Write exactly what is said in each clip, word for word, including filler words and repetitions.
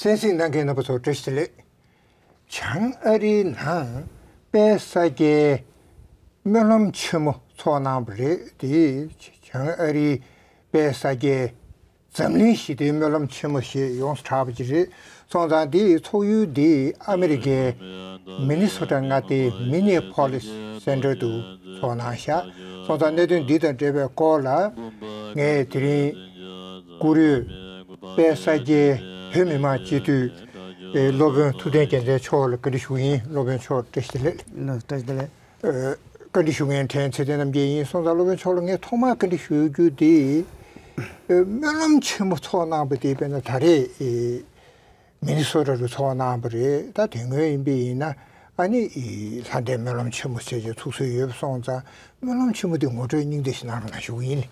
གསན་གཟིགས་གནང་མཁན་རྣམ་པ་ཚོ་བཀྲ་ཤིས་བདེ་ལེགས། བྱང་ཨ་རིའི་ནང་དཔལ་ས་སྐྱའི་སྨོན་ལམ་ཆེན་མོ་ཚོགས་གནང་བ་རེད། དེ་བྱང་ཨ་རིའི་དཔལ་ས་སྐྱའི་འཛམ་གླིང་ཞི་བདེའི་སྨོན་ལམ་ཆེན་མོ་ཞེས་ཡོངས་སུ་གྲགས་པ་ཅིག་རེད། སོང་ཙང་དེའི་ཚོགས་ཡུལ་དེ་ཨ་མི་རི་ཀའི་མི་ནི་སོ་ཊ་མངའ་སྡེའི་མི་ནི་ཕོ་ལིས་སེན་ཊར་དུ་ཚོགས་གནང་བཞག་སོང་ཙང་གནད་དོན་འདི་དང་འབྲེལ་བའི་སྐོར་ལ་ངས་དེ་རིང་བཀུར་འོས་དཔལ་ས་སྐྱའི་བོད་མི་མང་སྤྱི་འཐུས་སློབ་དཔོན་ཐུབ་བསྟན་རྒྱལ་མཚན་མཆོག་ལ་བཀའ་འདྲི་ཞུ་གི་ཡིན། སློབ་དཔོན་མཆོག་བཀྲ་ཤིས་བདེ་ལེགས། ལགས་བཀྲ་ཤིས་བདེ་ལེགས། ཨ། བཀའ་འདྲི་ཞུ་མཁན་ཕྲན་ཚེ་བརྟན་རྣམ་རྒྱལ་ཡིན། སོང་ཙང་སློབ་དཔོན་མཆོག་ལ་ངས་ཐོག་མར་བཀའ་འདྲི་ཞུ་རྒྱུ་དེ། ཨ། སྨོན་ལམ་ཆེན་མོ་ཚོགས་གནང་བ་དེ་དཔེར་ན་ད་རེས་ཨེ་མི་ནི་སོ་ཊ་རུ་ཚོགས་གནང་བ་རེད། ད་དེ་སྔོན་ཡིན་པ་ཡིན་ན་ཨ་ནི་ཨེ་ལྷ་ལྡན་སྨོན་ལམ་ཆེན་མོ་ཟེར་བྱས་ཚུགས་སྲོལ་ཡོད་པ་སོང་ཙང་སྨོན་ལམ་ཆེན་མོ་དེ་ངོ་སྤྲོད་སྙིང་བསྡུས་ཤིག་གནང་རོགས་གནང་ཞུ་གི་ཡིན།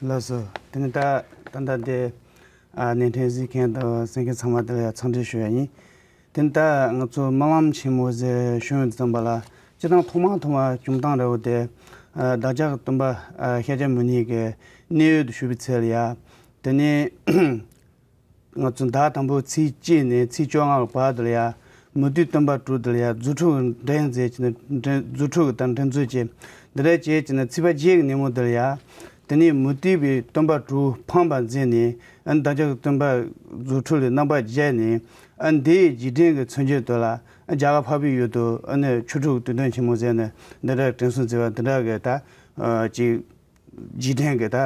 ལགས་སོ། དེ་ནི་ད་ད་ལྟ་དེ་ཨ་ནས་འཕྲིན་གཟིགས་མཁན་དང་གསན་མཁན་ཚང་མ་དེ་ལ་ཡང་འཚམས་འདྲི་ཞུ་ཡ་ཡིན། དེ་ནི་ད་ང་ཚོ་སྨོན་ལམ་ཆེན་མོ་ཟེར་ཞུ་ཡོང་དུས་ཙམ་པ་ལ་སྤྱིར་བཏང་ཐོག་མ་ཐོག་མ་བྱུང་སྟངས་འདྲ་བོ་དེ་ཨ་བདག་ཅག་སྟོན་པ་ཨ་ཤཱཀྱ་མུ་ནེ་གི་གནས་ཡུལ་དུ་བཞུགས་པའི་ཚེ་ལ་ཡ། དེ་ནི་ང་ཚོ་ཟླ་དང་པོ་ཚེས་གཅིག་ནས་ཚེས་བཅོ་ལྔ་བར་དུ་ལ་ཡ་མུ་སྟེགས་སྟོན་པ་དྲུག་དེ་ལ་ཡ་རྫུ་འཕྲུལ་འགྲན་མཛད་ཀྱི་ནི་འགྲན་རྫུ་འཕྲུལ་དང་འགྲན་རྩོད་བྱས། འདི་འདྲ་བྱས་ཀྱི་ནི་ཚེས་པ་བརྒྱད་ཀྱི་ཉིན་མོ་དེ་ལ་ཡ། དེ་ནས་མུ་སྟེགས་པའི་སྟོན་པ་དྲུག་ཕམ་པར་མཛད་ནས་ཨ་ནི་བདག་ཅག་གི་སྟོན་པ་རྫུ་འཕྲུལ་ལས་རྣམ་པར་རྒྱལ་ནས་ཨ་ནི་འདིའི་རྗེས་དྲན་གྱི་མཚོན་བྱེད་དུ་ལ་ཨ་རྒྱ་གར་འཕགས་པའི་ཡུལ་དུ་ཨ་ནི་ཆོ་འཕྲུལ་དུས་སྟོན་ཆེན་མོ་མཛད་ནས་འདི་འདྲ་དྲན་གསོ་མཛད་པ་འདི་འདྲ་གི་ད་ཨ་ཅིག་རྗེས་དྲན་གྱི་ད་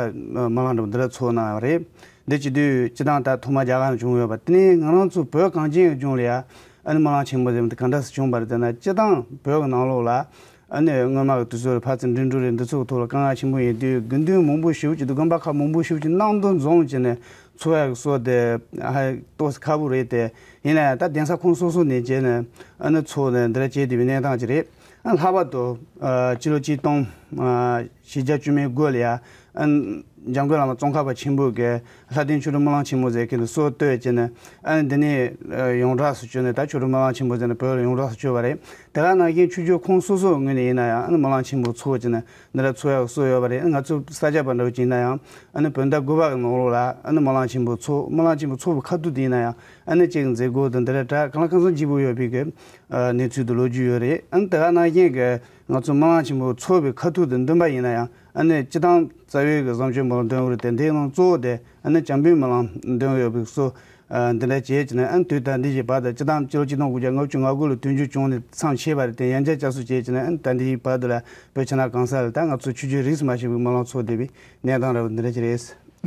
སྨོན་ལམ་འདྲ་པོ་འདི་འདྲ་ཚོགས་གནང་བ་རེད། འདི་བྱེད་དུས་སྤྱིར་བཏང་ད་ཐོག་མ་རྒྱ་གར་ནས་བྱུང་ཡོད་པ་དེ་ནས་ང་རང་ཚོ་བོད་གངས་ཅན་གྱི་ལྗོངས་ལ་ཡ་ཨ་ནི་སྨོན་ལམ་ཆེན་མོ་ཟེར་བ་འདི་ག་འདྲ་སེ་བྱུང་བ་རེད་ཟེར་ན། སྤྱིར་བཏང་བོད་ཀྱི་ནང་ལོགས་ལ་ཨ་ནི་སྔོན་མ་གི་དུས་ཚོད་ལ་ཕར་ཚུར་འགྲིམ་འགྲུལ་རེད། འདི་ཚོ་གི་ཐོག་ལ་དཀའ་ངལ་ཆེན་པོ་ཡིན་དུས་དགེ་འདུན་མང་པོ་ཞེ་པོ་ཅིག་དང་དགོན་པ་ཁག་མང་པོ་ཞེ་པོ་ཅིག་གནམ་དུ་འཛོམས་བྱས་ནས་ཚོགས་ཡག་གི་སྲོལ་དེ་ཧ་ཏོག་ཙམ་ཁག་པོ་རེད་དེ། ཡིན་ན་ཡང་ད་གདན་ས་ཁོངས་སོ་སོ་ནས་བྱས་ནས་ཨ་ནི་ཚོགས་ནས་འདི་འདྲ་བྱས་བསྡད་པའི་གནས་སྟངས་ཅིག་རེད། ཨ་ལྷག་པར་དུ་ཨ་སྤྱི་ལོ་གཅིག་སྟོང་ཨ་བཞི་བརྒྱ་བཅུ་མེད་དགུ་ལ་ཡ་ཨ་འཇམ་མགོན་བླ་མ་ཙོང་ཁ་པ་ཆེན་པོ་གིས་ལྷ་ལྡན་ཆོ་འཕྲུལ་སྨོན་ལམ་ཆེན་མོ་ཟེར་མཁན་དེ་སྲོལ་བཏོད་བྱས་ནས་ཨ་ནི་འདི་ནས་ཨ་ཡོངས་གྲགས་སུ་བྱུང་ནས་ད་ཆོ་འཕྲུལ་སྨོན་ལམ་ཆེན་མོ་ཟེར་ནས་བོད་ལ་ཡོངས་གྲགས་སུ་བྱུང་བ་རེད། དེ་ག་ནང་བཞིན་ཆོས་བརྒྱུད་ཁོངས་སོ་སོའི་ངོས་ནས་ཡིན་ན་ཡང་ཨ་ནི་སྨོན་ལམ་ཆེན་མོ་ཚོགས་བྱས་ནས་འདི་འདྲ་ཚོགས་ཡག་སྲོལ་ཡོད་པ་རེད། ང་ཚོ་ས་སྐྱ་པ་འདྲ་བོ་ཅིག་ཡིན་ན་ཡང་ཨ་ནི་བོད་ཟླ་དགུ་པ་གི་ནང་ལོགས་ལ་ཨ་ནི་སྨོན་ལམ་ཆེན་མོ་ཚོགས། སྨོན་ལམ་ཆེན་མོ་ཚོགས་པའི་ཁ་ཐུག་དེ་ཡིན་ན་ཡང་ཨ་ནི་གཅིག་མཛད་སྒོ་དང་འདི་འདྲ་འདྲ་གང་ལ་གང་འཚམ་བགྱིས་པོ་ཡོད་པའི་གི་ཨ་གནས་ཚུལ་དུ་ལོ་རྒྱུས་ཡོད་རེད། ཨ་ནི་དེ་ག་ནང་བཞིན་གི་ང་ཚོ་སྨོན་ལམ་ཆེན་མོ་ཚོགས་པའི་ཁ་ཐུག་དང་བདུན་པ་ཡིན་ན་ཡང་ཨ་ནི་སྤྱི་བཏང་རྩ་བའི་གི་བཟང་སྤྱོད་སྨོན་ལམ་འདོན་དགོས་རེད་དེ། འདིའི་ནང་གཙོ་བོ་དེ་ཨ་ནི་བྱམས་པའི་སྨོན་ལམ་འདོན་དགོས་ཡོད་པའི་སྲོལ་ཨ་འདི་འདྲ་བྱས་ཀྱི་ནས་ཨ་ནི་དུས་ད་ལྟའི་བར་དུ་སྤྱི་བཏང་སྤྱི་ལོ་གཅིག་སྟོང་དགུ་བརྒྱ་ལྔ་བཅུ་ང་དགུ་ལ་དུས་མཇུག་བྱུང་ནས་མཚམས་ཆད་པ་རེད་དེ། ཡང་བསྐྱར་བསྐྱར་གསོ་བྱས་ཀྱི་ནས་ཨ་ནི་ད་ལྟའི་བར་དུ་ལ་བོད་ཕྱི་ནང་གང་ས་ལ་ད་ང་ཚོ་ཆོས་བརྒྱུད་རིས་སུ་མ་ཆད་པའི་སྨོན་ལམ་ཚོགས་བསྡད་པའི་གནས་སྟངས་འདྲ་བོ་འདི་འདྲ་ཅིག་རེད།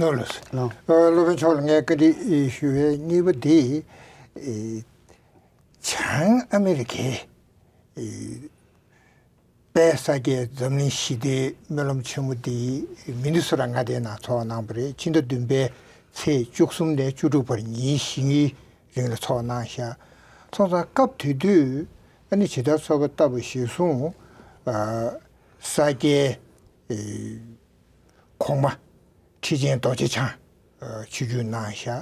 ལགས་ལགས་སོ། ལགས། ཨ་སློབ་དཔོན་མཆོག་ལ་ངས་བཀའ་འདྲི་ཞུ་བའི་གཉིས་པ་དེ། ཨེ། བྱང་ཨ་མི་རི་ཀའི་ཨེ་དཔལ་ས་སྐྱའི་འཛམ་གླིང་ཞི་བདེའི་སྨོན་ལམ་ཆེན་མོ་འདི་མི་ནི་སོ་ཊ་མངའ་སྡེའི་ནང་ཚོགས་གནང་བ་རེད། ཕྱི་ཟླ་བདུན་པའི་ཚེས་བཅུ་གསུམ་ནས་བཅུ་དྲུག་བར་ཉིན་བཞི་གཉིས་རིང་ལ་ཚོགས་གནང་ཤག་སོང་ཙང་སྐབས་དེ་དུས་ཨ་ནི་ཇི་ལྟར་གསོལ་བ་བཏབ་པ་གཞིར་བཟུང་ཨ་ས་སྐྱའི་ཨེ་གོང་མ་ཁྲི་ཆེན་རྡོ་རྗེ་འཆང་ཨ་ཆིབས་བསྒྱུར་གནང་ཤག་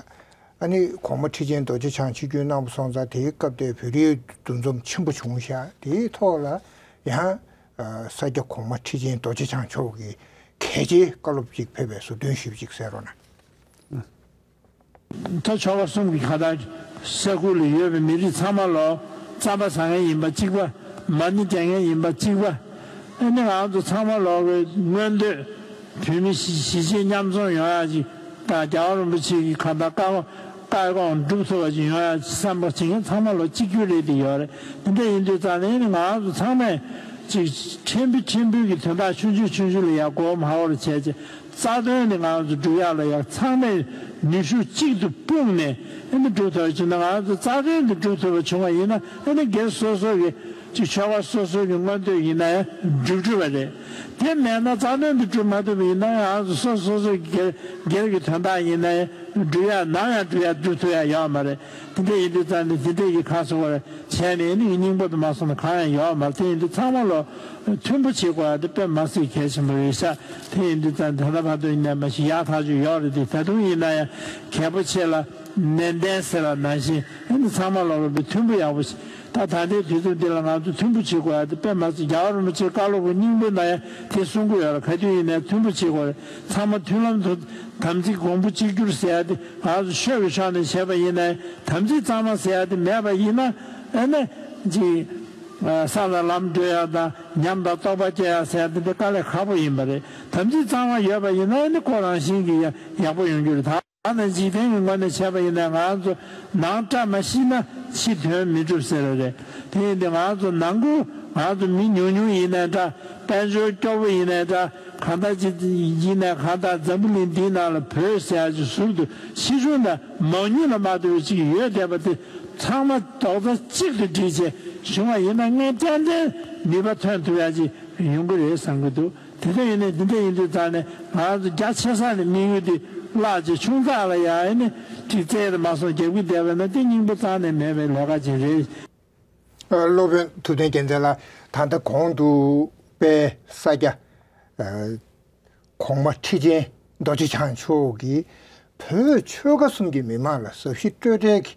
ཨ་ནི་གོང་མ་ཁྲི་ཆེན་རྡོ་རྗེ་འཆང་ཆིབས་བསྒྱུར་གནང་བ་སོང་ཙང་དེའི་སྐབས་དེར་བོད་རིགས་འདུ་འཛོམས་ཆེན་པོ་བྱུང་ཤག་དེའི་ཐོག་ལ་ཡང་ཨ་ས་སྐྱ་གོང་མ་ཁྲི་ཆེན་རྡོ་རྗེ་འཆང་མཆོག་གིས་གལ་ཆེའི་བཀའ་སློབ་ཅིག་ཕེབས་པའི་ཟུར་འདོན་ཞུས་པ་ཅིག་གསན་རོགས་གནང་། ད་ཆོལ་ཁ་གསུམ་གྱི་ཁ་ཐག་ས་ཁུལ་ལ་ཡོད་པའི་མི་རིགས་ཚང་མ་ལོ་རྩམ་པ་ཟ་མཁན་ཡིན་པ་གཅིག་པ། མ་ཎི་བགྲང་མཁན་ཡིན་པ་གཅིག་པ། ཨ་ནི་ང་ཚོ་ཚང་མ་ལོག་གི་མངོན་འདོད་བོད་མི་གཞིས་བྱེས་མཉམ་འཛོམས་ཡོང་ཡག་ཅིག་དང་རྒྱལ་བ་རིན་པོ་ཆེ་གི་གང་ལྟར་བཀའ་བཀའ་དགོངས་སྒྲུབ་ཐུབ་པ་ཅིག་ཡོང་ཡག་ཅིག་བསམ་པ་བྱེད་མཁན་ཚང་མ་ལོ་གཅིག་གྱུར་རེད་དེ་ཡོད་རེད། དེ་འདྲ་ཡིན་དུས་ཙང་ནས་ང་ཚོ་ཚང་མས་ཅིག་ཕྲན་བུ་ཕྲན་བུ་གི་དོན་དག་ཆུང་ཆུང་ཆུང་ཆུང་ལ་ཡ་མགོ་མ་འོར་བྱས་ཅིག་རྩ་དོན་ནི་ང་ཚོ་སྒྲུབ་ཡག་ལ་ཡང་ཚང་མས་ནུས་ཤུགས་གཅིག་ཏུ་སྤུངས་ནས་ཨ་ནི་སྒྲུབ་ཐུབ་པ་བྱུང་ན། ང་ཚོ་རྩ་དོན་དེ་སྒྲུབ་ཐུབ་པ་བྱུང་བ་ཡིན་ན་ཨ་ནི་སྒེར་སོ་སོ་གི་ཅིག་ཆོལ་ཁ་སོ་སོ་གི་མངོན་འདོད་ཡིན་ན་ཡང་འགྲུབ་འགྲུབ་པ་རེད། དེ་མེད་ན་རྩ་དོན་དེ་སྒྲུབ་མ་ཐུབ་པ་ཡིན་ན་ང་ཚོ་སོ་སོ་སོ་གི་སྒེར་སྒེར་གྱི་དོན་དག་ཡིན་ན་ཡང་སྒྲུབ་ཡག་ནམ་ཡང་སྒྲུབ་ཡག་སྒྲུབ་ཐུབ་ཡག་ཡོད་མ་རེད། དེ་འདྲ་ཡིན་དུས་ཙང་ནས་དེ་འདྲ་ཡི་ཁ་སོ་བར་བྱས་ནས་ནི་སྙིང་པོ་དུ་མ་སོང་ན་གང་ཡང་ཡོད་མ་རེད། དེ་ཡིན་དུས་ཚང་མ་ལོ་མཐུན་པོ་བྱེད་དགོས་ཡ་དེ་དཔེ་མ་སྲིད་གལ་ཆེན་པོ་རེད་ཤག་དེ་ཡིན་དུས་ཙང་ད་ལྟ་བར་དུ་ཡིན་ནའི་མ་གཞི་ཡག་ཐག་ཆོད་ཡོད་རེད་དེ། ད་དུང་ཡིན་ན་ཡང་གལ་པོ་ཆེ་ལ་ནན་ཏན་ཟེར་བ་ནང་བཞིན་ཨ་ནི་ཚང་མ་ལོ་རུ་བའི་མཐུན་པོ་ཡག་པོ་ཞིག་ ད་ད་ལྟའི་དུས་ཚོད་འདི་ལ་ང་ཚོ་མཐུན་པོ་བྱེད་དགོས་ཡ་དེ་དཔེ་མ་ཚད། རྒྱལ་བ་རིན་པོ་ཆེའི་བཀའ་སློབ་ཀྱི་སྙིང་པོ་ན་ཡང་དེ་གསུང་གི་ཡོད་ལ། ག་དུས་ཡིན་ནའི་མཐུན་པོ་བྱེད་དགོས་རེད། ཚང་མ་མཐུན་ལམ་དུ་དམ་ཚིག་གོང་བུ་གཅིག་གྱུར་ཟེར་ཡ་དེ་ང་ཚོ་ཆོས་ཀྱི་ཕྱོགས་ནས་བྱས་པ་ཡིན་ནའི་དམ་ཚིག་གཙང་མ་ཟེར་ཡ་དེ་མེད་པ་ཡིན་ན། ཨ་ནི་ཅིག་ས་ལ་ལམ་བགྲོད་ཡ་དང་ཉམས་དང་རྟོགས་པ་སྐྱེ་ཡ་ཟེར་ཡ་དེ་འདི་དཀའ་ལས་ཁག་པོ་ཡིན་པ་རེད། དམ་ཚིག་གཙང་མ་ཡོད་པ་ཡིན་ན་ཨ་ནི་ཁོ་རང་བཞིན་གྱིས་ཡ་ཡག་པོ་ཡོང་རྒྱུ་རེད། ད། ད་ནི་འཇིག་རྟེན་གྱི་ངོས་ནས་བྱས་པ་ཡིན་ན་ང་ཚོ་ནང་བཀྲ་མ་ཤིས་ན་ཕྱི་དོན་མི་འགྲུབ་ཟེར་བ་རེད། དེ་ཡིན་དུས་ང་ཚོ་ནང་ཁུལ་ང་ཚོ་མི་ཉུང་ཉུང་ཡིན་ནའི་འདྲ། དཔལ་འབྱོར་སྐྱོ་བོ་ཡིན་ནའི་འདྲ། གང་ལྟར་ཅིག་ཡིན་ནའི་གང་ལྟར་འཛམ་བུ་གླིང་འདིའི་ནང་ལ་བོད་ཟེར་ཡ་ཅིག་ཟུར་དུ་ཕྱིས་བྱུང་ལ་མང་ཉུང་ལ་མ་ལྟོས་པའི་ཅིག་ཡོད་བསྡད་པ་དེ་ཚང་མ་རྡོག་རྩ་གཅིག་ཏུ་སྒྲིལ་བྱས་བྱུང་བ་ཡིན་ན་ངས་ཏན་ཏན་ནུས་པ་ཐོན་ཐུབ་ཡ་ཅིག་ཡོང་གི་རེད་བསམ་གྱི་འདུག་དེ་འདྲ་ཡིན་ནའི་འདི་འདྲ་ཡིན་དུས་ཙང་ནས་ང་ཚོ་རྒྱ་ཆེ་ས་ནས་དམིགས་ཡུལ་འདི་བརླག་ཅིག་ཆུང་ཙག་ལ་ཡ་ཨེ་ནི་ཅིག་བཙལ་རེ་མ་སོང་རྒྱབ་ཀྱི་བསྡད་པ་ན་དེ་སྙིང་པོ་རྩ་ནས་མེད་པའི་ལས་ཀ་ཅིག་རེད། ཨ། སློབ་དཔོན་ཐུབ་བསྟན་རྒྱལ་མཚན་ལགས། ད་ལྟ་གོང་དུ་དཔལ་ས་སྐྱ་ཨ་གོང་མ་ཁྲི་ཆེན་རྡོ་རྗེ་འཆང་མཆོག་གིས་བོད་ཆོལ་ཁ་གསུམ་གྱི་མི་མང་ལ་ཟབ་ཞི་སྤྲོས་བྲལ་གྱི་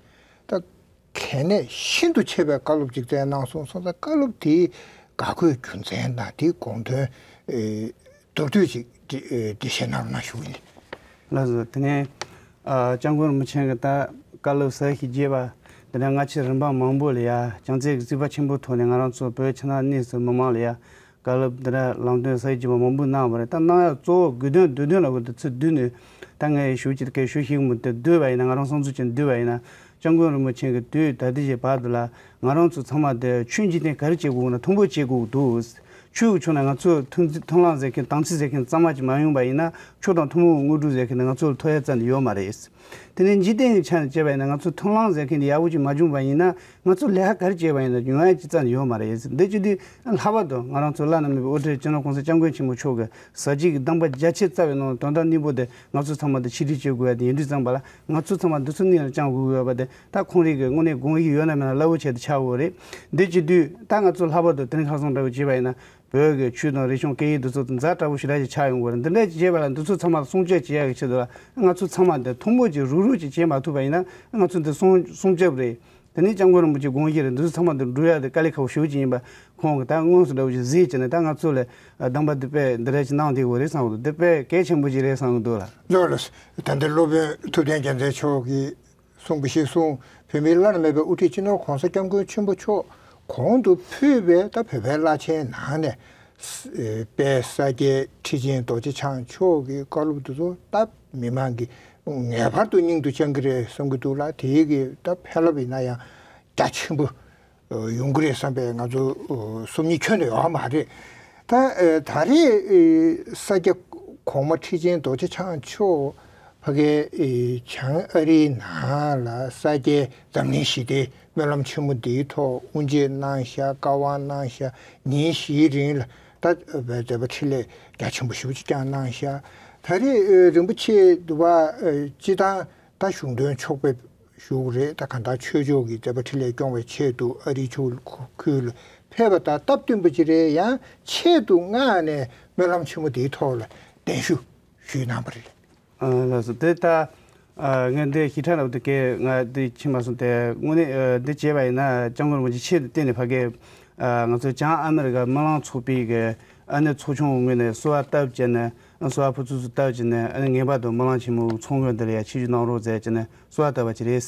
ད་གལ་གནད་ཤིན་ཏུ་ཆེ་བའི་བཀའ་སློབ་ཅིག་སྩལ་གནང་སོང་། སོང་ཙང་བཀའ་སློབ་དེའི་དགའ་དགོས་རྒྱུ་མཚན་དང་དེའི་དགོངས་དོན་ཨེ་མདོར་བསྡུས་ཅིག་འགྲེལ་འགྲེལ་བཤད་གནང་རོགས་གནང་ཞུ་གི་ཡིན། ལགས་སོ། དེ་ནས་ཨ་སྐྱབས་མགོན་རིན་པོ་ཆེ་གི་ད་བཀའ་སློབ་ཟབ་ཞི་རྒྱས་པ་འདི་འདྲ་སྔ་ཕྱི་རིམ་པ་མང་པོ་ལ་ཡ་བྱང་རྩེ་གི་རྩིག་པ་ཆེན་པོའི་ཐོག་ནས་ང་རང་ཚོ་བོད་ཕྱི་ནང་གཉིས་སུ་མི་མང་ལ་ཡ་བཀའ་སློབ་འདི་འདྲ་ལམ་སྟོན་ཟབ་ཞི་རྒྱས་པ་མང་པོ་གནང་བ་རེད། ད་གནང་ཡ་གཙོ་བོ་དགོས་དོན་བསྡུས་དོན་ལ་འོ་དེ་ཚོ་བསྡུས་ནས་ད་ངས་ཞུ་ཅི་སྐད་ཞུ་ཤེས་ཀྱི་མོ་དེ་བསྡུས་པ་ཡིན་ན། ང་རང་བསམ་ཚུལ་ཅན་བསྡུས་པ་ཡིན་ན། སྐྱབས་མགོན་རིན་པོ་ཆེ་གི་དུས་ད་ལྟའི་བར་དུ་ལ་ང་རང་ཚོ་ཚང་མ་དེ་ཆོས་འཇིག་རྟེན་ག་རེ་བྱེད་དགོས་ན་མཐུན་པོ་བྱེད་དགོས་འདུག་ཆོས་ཀྱི་ཕྱོགས་ནས་ང་ཚོ་མཐུན་མཐུན་ལམ་ཟེར་མཁན་དམ་ཚིག་ཟེར་མཁན་གཙང་མ་ཅིག་མ་ཡོང་པ་ཡིན་ན་ཆོས་དང་ཐུན་མོང་གི་དངོས་གྲུབ་ཟེར་མཁན་དེ་ང་ཚོ་ལ་ཐོབ་ཡ་རྩ་ནས་ཡོད་མ་རེད། དེ་ནས་འཇིག་རྟེན་གྱི་ཆ་ནས་བྱས་པ་ཡིན་ན་ང་ཚོ་མཐུན་ལམ་ཟེར་མཁན་དེ་ཡག་པོ་ཅིག་མ་བྱུང་པ་ཡིན་ན་ང་ཚོ་ལས་ཀ་ག་རེ་བྱས་པ་ཡིན་ན་ཡོང་ཡ་ཅིག་རྩ་ནས་ཡོད་མ་རེད། འདི་བྱེད་དུས་ལྷག་པར་དུ་ང་རང་ཚོ་བླ་ན་མེད་པའི་དབུ་ཁྲིད་སྤྱི་ནོར་༸གོང་ས་༸སྐྱབས་མགོན་ཆེན་པོ་མཆོག་གི་ཟབ་རྒྱས་ཀྱི་གདམས་པ་རྒྱ་ཆེ་རྩ་བའི་ནང་དོན་དག་སྙིང་པོ་དེ་ང་ཚོ་ཚང་མ་དེ་ཆིག་སྒྲིལ་བྱེད་དགོས་ཡ་དེ་ཡིན་དུས་ཙམ་པ་ལ་ང་ཚོ་ཚང་མ་འདི་ཚོ་སྙིང་ལ་བཅངས་དགོས་ཀྱི་ཡོད་པ་དེ་ད་ཁོང་རང་གི་དངོས་གནས་དགོངས་ཡིད་ཡོད་ན་མེད་ན་རླབས་པོ་ཆེ་དེ་ཆགས་ཡོད་རེད། འདི་བྱེད་དུས་ད་ང་ཚོ་ལྷག་པར་དུ་དེ་རིང་ཁ་སང་འདྲ་བོ་བྱས་པ་ཡིན་ན་བོད་ཀྱི་ཆོས་དང་རིག་གཞུང་སྐད་ཡིག་འདི་ཚོ་ཛ་དྲག་པོ་ཞེ་དྲག་ཅིག་ཆགས་ཡོང་གི་རེད། འདི་འདྲ་ཅིག་བྱས་པ་ལ་འདི་ཚོ་ཚང་མ་སྲུང་སྐྱོབ་བྱེད་ཡ་གི་ཆེད་དུ་ལ་ང་ཚོ་ཚང་མ་འདི་ཐུན་མོང་ཅིག་རུག་རུག་ཅིག་བྱས་མ་ཐུབ་པ་ཡིན་ན་ང་ཚོ་འདི་སྲུང་སྲུང་སྐྱོབ་རེད། དེ་ནས་སྐྱབས་མགོན་རིན་པོ་ཆེ་དགོངས་གཞི་རེད། འདི་ཚོ་ཚང་མ་འདི་འགྲུབ་ཡ་དེ་དཀའ་ལས་ཁག་པོ་ཞེ་པོ་ཅིག་ཡིན་པ་ཁོང་གིས་ད་དངོས་སུ་འདྲ་བོ་ཅིག་གཟིགས་བྱས་ནས་ད་ང་ཚོ་ལ་གདམས་པ་འདི་དཔེ་འདི་འདྲ་ཅིག་གནང་བསྡད་ཡོད་རེད་བསམ་གི་འདུག་དེ་དཔེ་གལ་ཆེན་པོ་ཅིག་རེད་བསམ་གི་འདུག་ལགས། ལགས་ལགས། ད་ལྟ་སློབ་དཔོན་ཐུབ་བསྟན་རྒྱལ་མཚན་མཆོག་གིས་གསུངས་པ་ཞིག་གསུངས། བོད་མིའི་བླ་ན་མེད་པའི་དབུ་ཁྲིད་སྤྱི་ནོར་༸གོང་ས་༸སྐྱབས་མགོན་ཆེན་པོ་མཆོག་གོང་དུ་ཕུལ་བའི་ད་བོད་པའི་བླ་ཆེན་ནང་ནས་དཔལ་ས་སྐྱའི་ཁྲི་ཆེན་རྡོ་རྗེ་འཆང་མཆོག་གི་བཀའ་སློབ་དེ་ཚོ་ད་མི་མང་གིས་ངེས་པར་དུ་སྙིང་དུ་བཅངས་ཀྱི་རེད་བསམ་གྱི་འདུག་ལ། དེའི་གི་ད་ཕན་རླབས་ཡིན་ན་ཡང་རྒྱ་ཆེན་པོ་ཡོང་གི་རེད་བསམ་པའི་ང་ཚོ་སོམ་ཉི་ཁྱོན་ནས་ཡོད་མ་རེད། ད་ད་རེས་ས་སྐྱ་གོང་མ་ཁྲི་ཆེན་རྡོ་རྗེ་འཆང་མཆོག་ཕ་གིའི་བྱང་ཨ་རིའི་ནང་ལ་ས་སྐྱའི་འཛམ་གླིང་ཞི་བདེའི་སྨོན་ལམ་ཆེན་མོ་འདིའི་ཐོག་དབུ་འབྱེད་གནང་ཤག་བཀའ་དབང་གནང་ཤག་ཉིན་བཞིའི་རིང་ལ་ད་མཛད་པ་འཕྲིན་ལས་རྒྱ་ཆེན་པོ་ཞེ་པོ་ཅིག་ཀྱང་གནང་ཤག་ད་རེས་རིན་པོ་ཆེ་འདི་བ་སྤྱི་བཏང་ད་གཞུང་དོན་ཕྱོགས་ཕེབས་ཞུ་གི་རེད། ད་གང་ལྟར་ཆོས་ཕྱོགས་ཀྱི་མཛད་པ་འཕྲིན་ལས་སྐྱོང་བའི་ཆེད་དུ་ཨ་རིའི་ཕྱོགས་ཁུལ་ལ་ཕེབས་པ་དང་སྟབས་བསྟུན་པ་ཅིག་རེད། ཡང་ཆེད་དུ་མངགས་ནས་སྨོན་ལམ་ཆེན་མོ་འདིའི་ཐོག་ལ་གདན་ཞུ་ཞུས་གནང་བ་རེད། ཨ་ལགས་སོ། དེ་ད་ཨ་ངས་འདི་ཞིབ་ཕྲ་རབ་ཏུ་གས་ང་འདི་ཕྱིན་མ་སོང་། དེ་དངོས་གནས་ཨ་འདི་བྱས་པ་ཡིན་ན་སྐྱབས་མགོན་རིན་པོ་ཆེ་ཆེད་དུ་བརྟེན་ནས་ཕ་གིའི་ཨ་ང་ཚོ་བྱང་ཨ་མི་རི་ཀ་སྨོན་ལམ་ཚོགས་པའི་གི་ཨ་ནི་ཚོགས་ཆུང་ངོས་ནས་གསོལ་བ་བཏབ་བྱས་ནས་གསོལ་བ་ཕུར་ཚུགས་སུ་བཏབ་བྱས་ནས་ཨ་ནི་ངེས་པར་དུ་སྨོན་ལམ་ཆེན་མོའི་ཚོགས་མགོན་འདི་ལ་ཡང་ཆིབས་བསྒྱུར་གནང་རོགས་ཟེར་བྱས་ནས་གསོལ་བ་བཏབ་པ་ཅིག་རེད།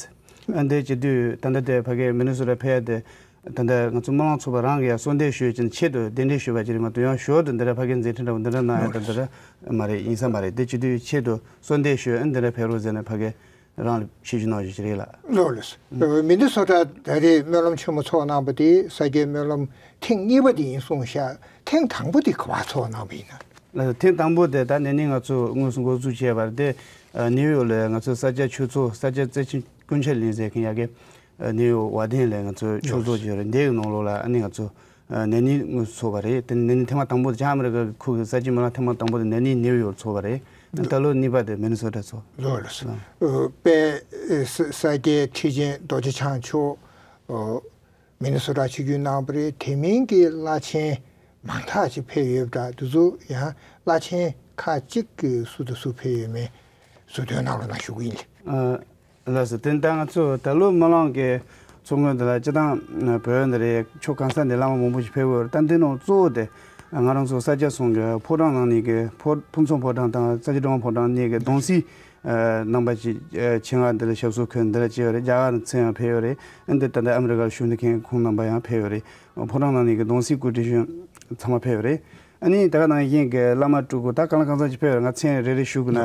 ཨ་འདི་བྱེད་དུས་ད་ལྟ་དེ་ཕ་གིའི་མི་ནི་སོ་ཊ་ཕེབས་ཡ་དེ་ད་ལྟ་ང་ཚོ་སྨོན་ལམ་ཚོགས་པ་རང་གིས་ཡང་གསོལ་འདེབས་ཞུས་བྱས་ནས་ཆེད་དུ་གདན་འདྲེན་ཞུས་པ་ཅིག་རེད་མ་གཏོགས་ཡང་ཞོར་དུ་འདི་འདྲ་ཕ་གིའི་མཛད་འཕྲིན་འདྲ་བོ་འདི་འདྲ་གནང་ཡ་ད་འདི་འདྲ་མ་རེད། ཡིན་ས་མ་རེད། དེ་བྱེད་དུས་ཆེད་དུ་གསོལ་འདེབས་ཞུས་ཨ་འདི་འདྲ་ཕེབས་རོགས་ཟེར་ནས་ཕ་གིའི་རང་ལ་ཞུ་རྒྱུ་གནང་རྒྱུ་ཞིག་རེད་ལགས། ལགས་ལགས། མི་ནི་སོ་ཊ་ད་རེས་སྨོན་ལམ་ཆེན་མོ་ཚོགས་གནང་པ་དེ་ས་སྐྱའི་སྨོན་ལམ་ཐེངས་གཉིས་པ་དེ་ཡིན་གསུངས་ཤག་ཐེངས་དང་པོ་དེ་ག་པར་ཚོགས་གནང་བ་ཡིན་ན། ལགས་སོ། ཐེངས་དང་པོ་དེ་ད་ནས་ནི་ང་ཚོ་དངོས་སུ་འགོ་འཛུགས་བྱས་པ་རེད་དེ། ཨ་ནིའུ་ཡོག་ལ་ང་ཚོ་ས་སྐྱ་ཆོས་ཚོགས་ས་སྐྱ་བརྩེ་ཆེན་སྐུ་མཆེད་གླིང་ཟེར་མཁན་ཡ་གི་ཨ་ནིའུ་ཡོག་ཝ་དན་ལ་ང་ཚོ་ཆོས་ཚོགས་ཀྱི་རེད། འདི་གི་ནང་ལོགས་ལ་ཨ་ནི་ང་ཚོ་ཨ་ནས་ནི་དངོས་སུ་ཚོགས་པ་རེད། དེ་ནས་ནི་ཐེངས་མ་དང་པོ་དེ་བྱང་ཨ་མི་རི་ཀ་གི་ཁུལ་གྱི་ས་སྐྱའི་སྨོན་ལམ་ཐེངས་མ་དང་པོ་དེ་ནས་ནི་ནིའུ་ཡོག་ཚོགས་པ་རེད། ད་ལོ་གཉིས་པ་དེ་མི་ནི་སོ་ཊ་ཚོགས། ལགས་ལགས་སོ། ཨ་དཔལ་ས་ས་སྐྱའི་ཁྲི་ཆེན་རྡོ་རྗེ་འཆང་མཆོག་ཨ་མི་ནི་སོ་ཊ་ཆིབས་བསྒྱུར་གནང་བ་རེད། དེ་མིན་གྱི་བླ་ཆེན་མང་དག་ཅིག་ཕེབས་ཡོད་པ་འདྲ། དེ་ཚོ་ཡང་བླ་ཆེན་ཁག་ཅིག་གིས་སུ་དང་སུ་ཕེབས་ཡོད་མེད་ཟུར་འདོན་གནང་རོགས་གནང་ཞུ་གི་ཡིན། ཨ་ལགས་སོ། དེ་ད་ང་ཚོ་ད་ལོ་སྨོན་ལམ་གྱི་ མཚོ་སྔོན་འདི་ལ་སྤྱི་བཏང་བོད་འདི་རེད། ཕྱོགས་གང་ས་ནས་བླ་མ་མང་པོ་ཞིག་ཕེབས་ཡོད་རེད། ད་འདི་ནང་གཙོ་བོ་དེ་ང་རང་ཚོ་ས་སྐྱ་གསུམ་གི་ཕོ་བྲང་ནང་ནས་གི་ཕོ་ཕུན་ཚོགས་ཕོ་བྲང་དང་ས་སྐྱ་སྒྲོལ་མ་ཕོ་བྲང་གཉིས་ཀྱི་གདུང་སྲས་རྣམ་པ་ཅིག་ཆེད་མངགས་འདི་ལ་ཞབས་སོར་འཁོད་འདི་ལ་བྱས་ཡོད་རེད། རྒྱ་གར་ནས་མཚན་ཡང་ཕེབས་ཡོད་རེད། ཨ་འདི་ད་ལྟ་ཨ་མི་རི་ཀར་བཞུགས་ནས་མཁན་ཁོང་རྣམ་པ་ཡང་ཕེབས་ཡོད་རེད། ཕོ་བྲང་ནང་ནས་གི་གདུང་སྲས་སྐུ་བགྲེས་གཞོན་ཚང་མ་ཕེབས་ཡོད་རེད། ཨ་ནི་ད་ག་ནང་བཞིན་གི་བླ་མ་སྤྲུལ་སྐུ་ད་གང་ལ་གང་འཚམ་ཅིག་ཕེབས་ཡོད་རེད། ང་མཚན་རེ་རེ་ཞུ་དགོས་ན།